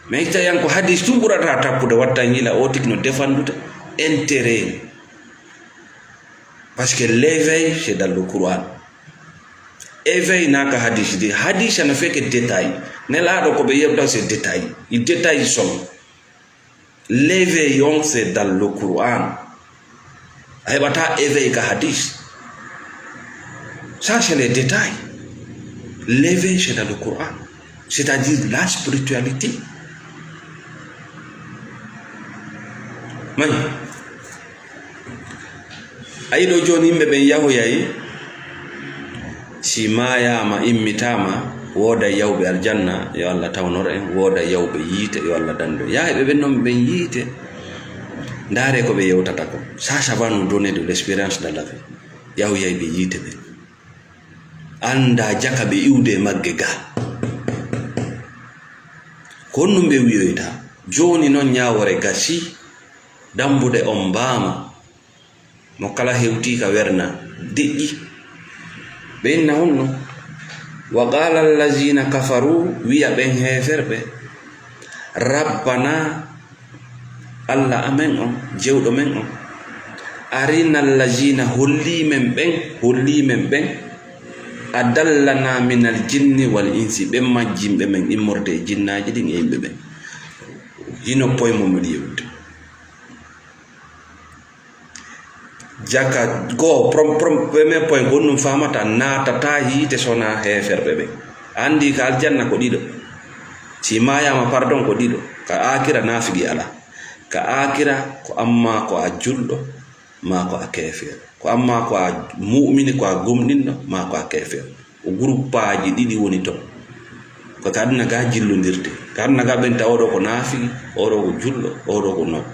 Mais tawi an ko hadis tun ɓurata tappude, watta ngiila o tigi no defandude intérêt. Parce que l'éveil, c'est dans le Qur'an. Éveil na ka hadis de. Hadis ana feke détail. Nelaaɗo ko ɓe yewta c'est détail. Il détaille son. L'éveil on, c'est dans le Qur'an. A heɓata éveil ka hadis. Ça, c'est les détails. L'éveil, c'est dans le Coran. C'est-à-dire la spiritualité. Mani. Ayi ɗo jooni yimɓe ɓen yahoyay, si maayaama, immitaama, wooday yawɓe aljanna, yo Allah tawnor en, wooday yawɓe yiite, yo Allah dandu en. Yahay ɓe ɓen non ɓen yiite. Ndaare ko ɓe yewtata ko. Ça, ça va nous donner de l'expérience dans la vie. Yahoyay ɓe yiite ɓen. Annda jaka ɓe iwde e magge ga. Ko honɗum ɓe wi'oyta? Jooni non ñaawore gasii, dambuɗe on mbaama. Mo kala hewtii ka werna, deƴƴi. Ɓe inna honno? Wa qaala allazina kafaru, wi'a ɓen heeferɓe, Rabbana, Allah amen on, jewɗo men on, arina allazina, hollii men ɓen, hollii men ɓen, adallana minal jinni wal insi, ɓen majjinɓe men immorde e jinnaaji ɗin e yimɓe ɓen. Hino poy mo miɗo yewtude. Jaka goo, prom-, prom-, premier point, ko honɗum faamata, naatata yiite sona heeferɓe ɓen. Anndi ka aljanna ko ɗiɗo. Si maayaama, pardon, ko ɗiɗo. Ka aakira naafigi alaa. Ka aakira ko amma ko a julɗo, maa ko a keefeero. Ko amma ko a mu'mini, ko a gomɗinɗo, maa ko a keefeero. Ko guruppaaji ɗiɗi woni ton. Ko ka aduna ga jillondirte. Ka aduna ga ɓen tawa oɗo ko naafigi, oɗo ko julɗo, oɗo ko non.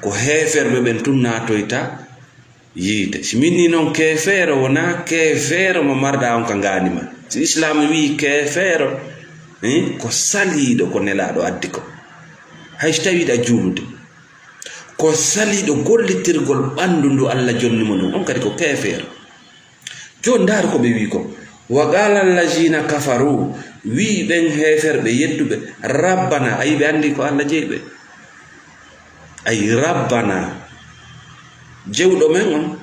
Ko heeferɓe ɓen tun naatoyta yiite. Si min ni non keefeero wonaa keefeero mo marɗa on ka ngaandi ma. Si Islaam wi'i keefeero, eh, ko saliiɗo ko Nelaaɗo addi ko. Hay si tawii ɗa juulude. Ko saliiɗo gollitirgol ɓanndu ndu Allah jonni mo ndun, on kadi ko keefeero. Jooni, ndaaru ko ɓe wi'i kon. Wa qaala allazina kafaru, wi'i ɓen heeferɓe yedduɓe, Rabbana, ayi, ɓe anndi ko Allah jeyi ɓe. Ayi, Rabbana, jewɗo men on,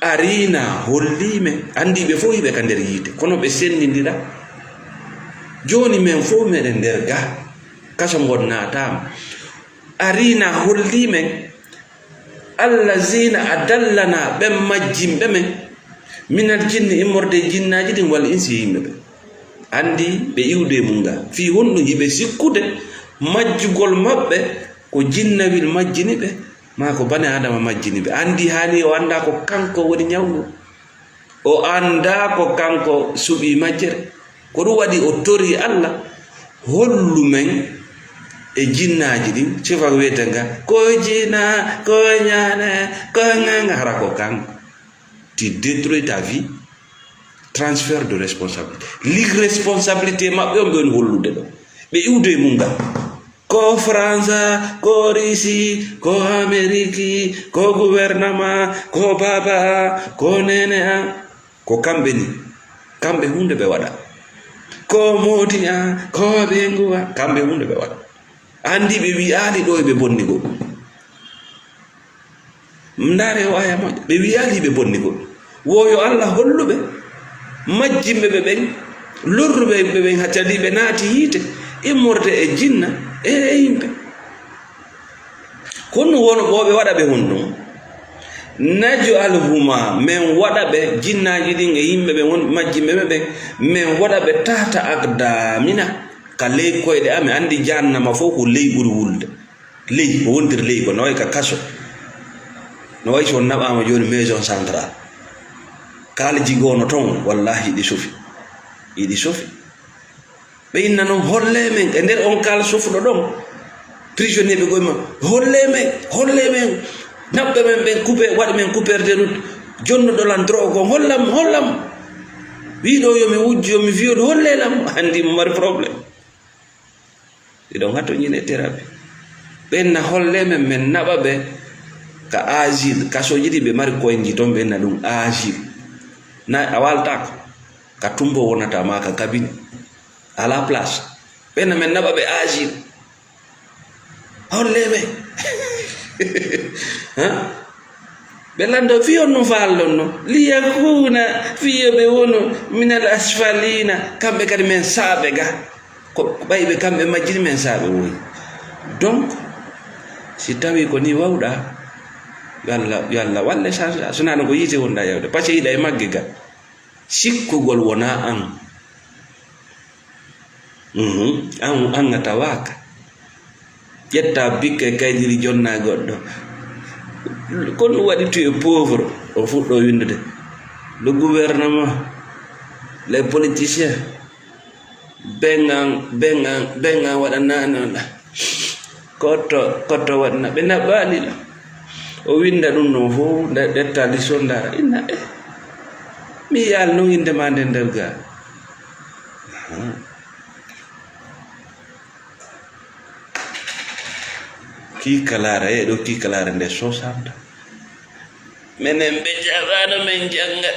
arina, hollii men, anndi ɓe fow hiɓe ka nder yiite, kono ɓe senndindira. Jooni, men fow meɗen nder ga, kaso ngon naataama. Arina, hollii men, allazina adallana, ɓen majjinɓe men, minal jinni, immorde e jinnaaji ɗin, wal insi, e yimɓe ɓen. Anndi ɓe iwde e mun ga. Fii honɗum hiɓe sikkude majjugol maɓɓe ko jinnawil majjini ɓe, maa ko bani Aadama majjini ɓe. Anndi hani o anndaa ko kanko woni ñawngu. O anndaa ko kanko suɓii majjere. Ko ɗum waɗi o torii Allah hollu men e jinnaaji ɗin, sifa ko wiyeten ka, ko jina, ko ñaane, ko ŋaŋa, hara ko kanko. Tu détruis ta vie. Transfert de responsabilité. L'irresponsabilité maɓɓe on ɓe woni hollude ɗo. Ɓe iwde e mun ngal. Ko Faransa, ko Risi, ko Ameriki, ko gouvernement, ko baaba, ko nene an. Ko kamɓe ni. Kamɓe huunde ɓe waɗa. Ko moodi an, ko ɓe nguwa, kamɓe huunde ɓe waɗa. Anndi ɓe wi'aali ɗo e ɓe bonni goo. Ndaare o aya moƴƴa. Ɓe wi'aali ɓe bonni goo. Wo yo Allah hollu ɓe, majjinɓe ɓe ɓen, lorruɓe ɓe ɓen, haccadi ɓe naati yiite, immorde e jinna e, e yimɓe. Ko ɗum woni ɓe waɗa ɓe honɗum? Naj'aluhuma, men waɗa ɓe, jinnaaji ɗin e yimɓe ɓe won, majjinɓe ɓe ɓen, men waɗa ɓe tahta aqdamina, ka ley koyɗe amen. Anndi jahannama fof ko ley ɓuri wulde. Ley, ko wontiri ley ko, no wayi ka kaso. No wayi si on naɓaama jooni maison centrale. Kaaliji goo no ton, wallahi, iɗi sofi. Iɗi sofi. Ɓe inna non, "Holle men," e nder on kaal sofuɗo ɗon, prisonnier ɓe goyma, "Holle men, holle men, naɓɓe men ɓen, coupe, waɗ men coupeur de route, jonnuɗo lan drogue on, hollam, hollam. Wiɗo yo mi wujju, yo mi viol, holle lam." Anndi mo mari problème. Ɗiɗon hatto ñine thérapie. Ɓen na holle men, men naɓa ɓe ka asile, kasooji ɗi ɓe mari koynji ton, ɓen na ɗum asile. Na a waltaako, ka tumbo wonata ma ka kabine. À la place. Ɓen na men naɓa ɓe asile. Holle ɓe. Hein? Ɓe lanndo fii on no faallon no. Liyakuna, fii yo ɓe wonu minal asfalina. Kamɓe kadi men saaɓe ga. Ko ɓay ɓe kamɓe majjini men saaɓe woyi. Donc, si tawi ko ni wawɗa, yo Allah, yo Allah walle change. So naa ɗum ko yiite wonɗa yawde. Parce que yiɗa e magge ga. Sikkugol wonaa an. Mhm. An, an a tawaaka. Ƴetta bikke kaydiri jonna goɗɗo. Ko ɗum waɗi tu e pauvre, o fuɗɗo windude. Le gouvernement, les politiciens, ɓen an, ɓen an, ɓen an waɗanaano la. Kotto, kotto waɗna, ɓe naɓɓaali la. O winda ɗum ɗon fof, nde ƴetta listo ndaara. Inna, eh, mi yaal non innde ma nden nder ga. Aha. Kiikalaare, e ɗo kiikalaare nde soixante. Menen ɓe jaɓaano men jannga.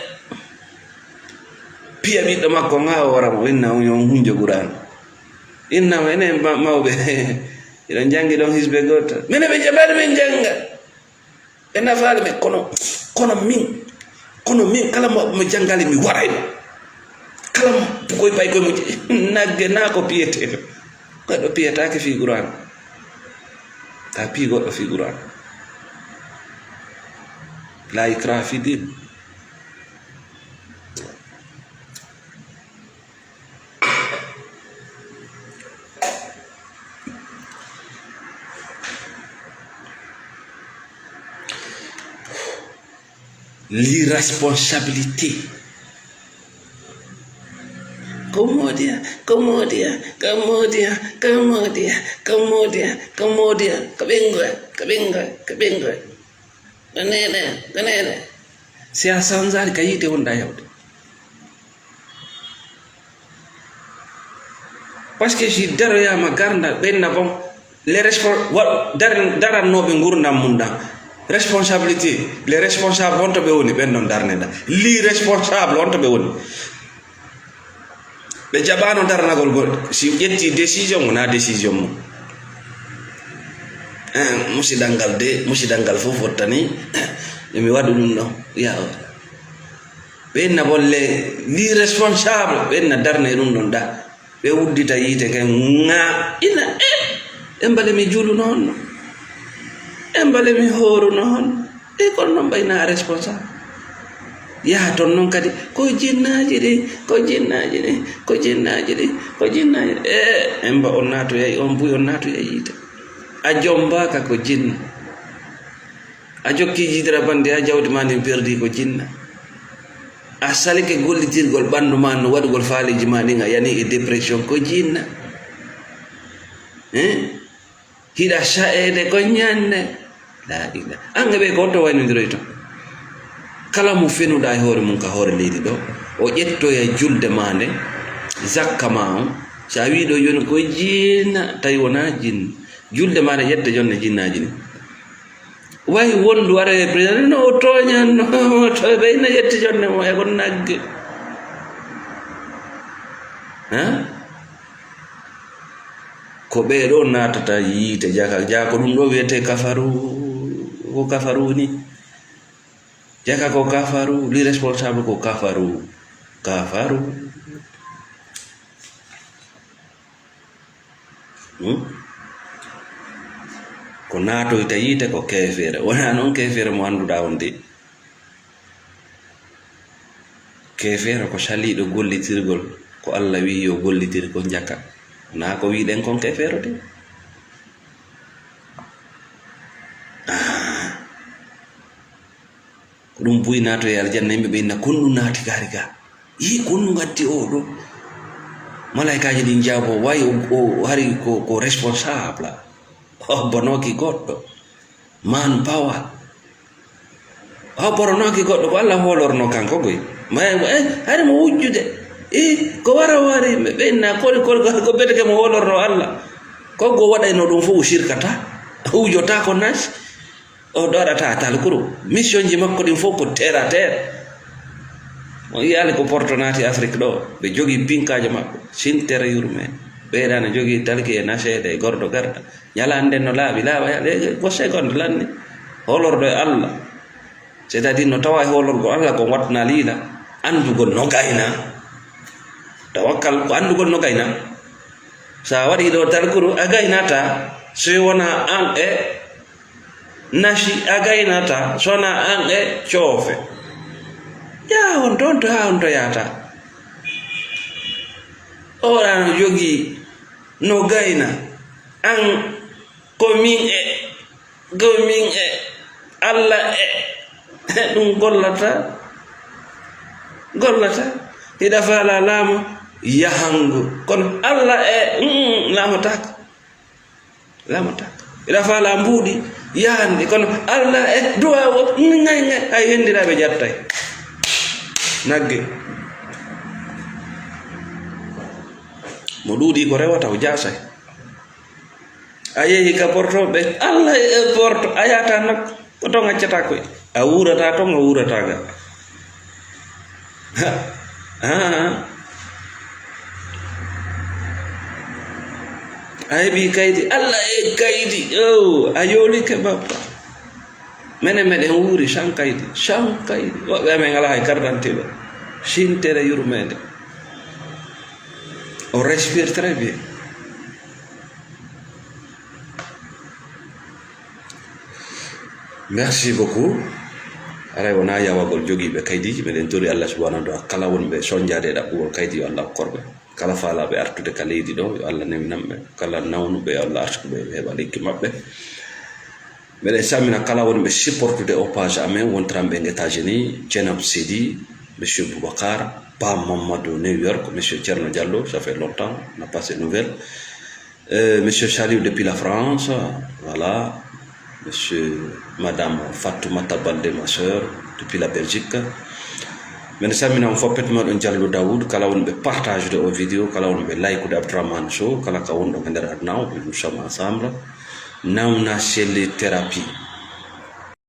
Piya ɓiɗɗo makko nga o wara mo inna on yon hunjo Qur'an. Inna mo enen ma-, mawɓe, iɗon janngi ɗon hisbe gooto. Menen ɓe jaɓaano men jannga. Ɓe nafaali ɓe, kono, kono min, kono min, kala mo, mo janngali mi waray mo. Kala mo koye pay koye mo je-, nagge naa ko piyetee. Goɗɗo piyetaake fii Qur'an. Ta pii goɗɗo fii Qur'an. La ikraha fi din. L'irresponsabilité. Ko moodiya, ko moodiya, ko moodiya, ko moodiya, ko moodiya, ko moodiya, ko ɓenngoya, ko ɓenngoya, ko ɓenngoya. Ko neene, ko neene. Si a sanzaali ka yiite wonɗa yawde. Parce que si daroyama garda ɓenna bon, les respon-, wa-, dar-, darannooɓe ngurdam mum ɗan, responsabilité, les responsables wonto ɓe woni, ɓen ɗon darne ɗa. Les responsables wonto ɓe woni. Ɓe jaɓaano darnagol gol, si ƴetti décision, wona décision mum. Eh, musidal ngal de, musidal ngal fof fottani, emi waɗu ɗum ɗo, ya o. Ɓen na bolle, les responsables, ɓen na darna e ɗum ɗon ɗa. Ɓe uddita yiite ke, ŋa, ina, eh, e mbale mi juuluno honno? E mbale mi hooruno honno? E kono noon mbayna responsable. Yaha toon noon kadi, ko jinnaaji ɗi, ko jinnaaji ɗi, ko jinnaaji ɗi, ko jinnaaji ɗi. Eh, en mba on naatoyay, on buy on naatoyay yiite. A jombaaka ko jinna. A jokki jidira bande, a jawdi ma ndin perdi ko jinna. A salike gollitirgol ɓanndu ma no waɗugol faaleeji ma ɗin, a yani e dépression ko jinna. Eh? Hiɗa sa'eede ko ñande. La ila. An e ɓe ko on to waynondiroy ton. Kala mo fenuɗa e hoore mum ka hoore leydi ɗo, o ƴettoya julde ma nde, zakka ma on. Sa wi ɗo joni ko jinna, tawi wona jinna. Julde ma nde ƴette jonne jinnaaji ɗin. Way wondu ara e président, no o tooñan, no o to-, ɓe ina ƴetti jonne mo e kon nagge. Hein? Ko ɓee ɗoo naatata yiite jaka, jaka ko ɗum ɗoo wiyetee kafaru, ko kafaru ni. Jaka ko kafaru, li responsable ko kafaru. Kafaru. Hmm? Ko naatoyta yiite ko keefeere. Wonaa noon keefeere mo annduɗaa on de. Keefeero ko saliiɗo gollitirgol ko Alla wi'i yo gollitir ko njaka. Wonaa ko wi'ɗen kon keefeero de. Ah. Ko ɗum buy naatoye aljanna, yimɓe ɓe inna, "Kon ɗum naati gaari ga? Ii, kon ɗum addi o ɗo?" Malaykaaji ɗin jaabo, way o, o hari ko, ko responsable. O bonooki goɗɗo. Man power. O boronooki goɗɗo, ko Alla hoolorno kanko goy. Ma, eh, hari mo wujjude. Ii, ko wara wari, ɓe, ɓe inna, kori, kori, kori, ko beteke mo hoolorno Alla. Ko go waɗayno ɗum fof o sirkata. O wujotaako nas. O ɗoɗata talkuru. Mission ji makko ɗin fof ko terre à terre. O yiyaali ko Porto naati Afrique ɗo. Ɓe jogii pinkaajo maɓɓe. Sintere yurme. Ɓeyɗa no jogii talki e naseede e gorɗo garɗa. Ñalaande nden no laaɓi, laaɓa, ya-, e, ko seconde lanni. Hoolorɗo e Alla. C'est-à-dire no tawa e hoolorgo Alla ko watna liila. Anndugol no gayna. Tawakkal ko anndugol no gayna. Sa waɗi ɗo talkuru, a gaynata. So wona an e Nasi a gaynata, sona an e coofe. Ya, Haa on to, on to, haa on to yahata. Oɗa no jogii, no gayna. An ko min e, ko min e, Alla e. Ɗum gollata, gollata. Hiɗa faala laamu, yahangu. Kono Alla e, mm, laamataako. Laamata. Ila faala mbuuɗi, yahande, kono Alla e du'a o, ngay, ngay, hay henndiraaɓe jattay. Nagge. Mo ɗuuɗi ko rewata, o jaasay. A yehi ka porto, ɓe, Alla e porto, a yahata nokku, ko ton accata koy. A wuurata ton, a wuurata ga. Ha, ha. A heɓi kaydi, Alla e kaydi. Oh, a yoolike bappa. Menen meɗen wuuri san kaydi, san kaydi. Woɓɓe amen alaa hay carte d'identité ɗo. Sintere yurmeende. On respire très bien. Merci beaucoup. Aray wona yawagol jogiiɓe kaydiiji, meɗen tori Allah subhanahu wa ta'ala kala wonɓe sonjaade e ɗaɓɓugol kaydi yo Allah hokkorɓe. Kala faalaaɓe artude ka leydi ɗo, yo Allah newinanɓe. Kala nawnuɓe, yo Allah artuɓe, ɓe heɓa lekki maɓɓe. Meɗen salmina kala wonɓe supportude o page amen, wontiranɓe en États-Unis, Jenab Sidi, Monsieur Boubacar, Pa Mamadou New York, Monsieur Thierno Diallo, ça fait longtemps, on n'a pas ses nouvelles. Euh, Monsieur Saliou depuis la France, voilà. Monsieur, Madame Fatoumata Baldé, ma sœur, depuis la Belgique. Meɗen salmina on fof, pettumaɗo on Diallo Daoud, kala wonɓe partage de o vidéo, kala wonɓe like de Abdourahmane Sow, kala ka wonɗon e nder aduna o, nous sommes ensemble. Nawna Selli Thérapie.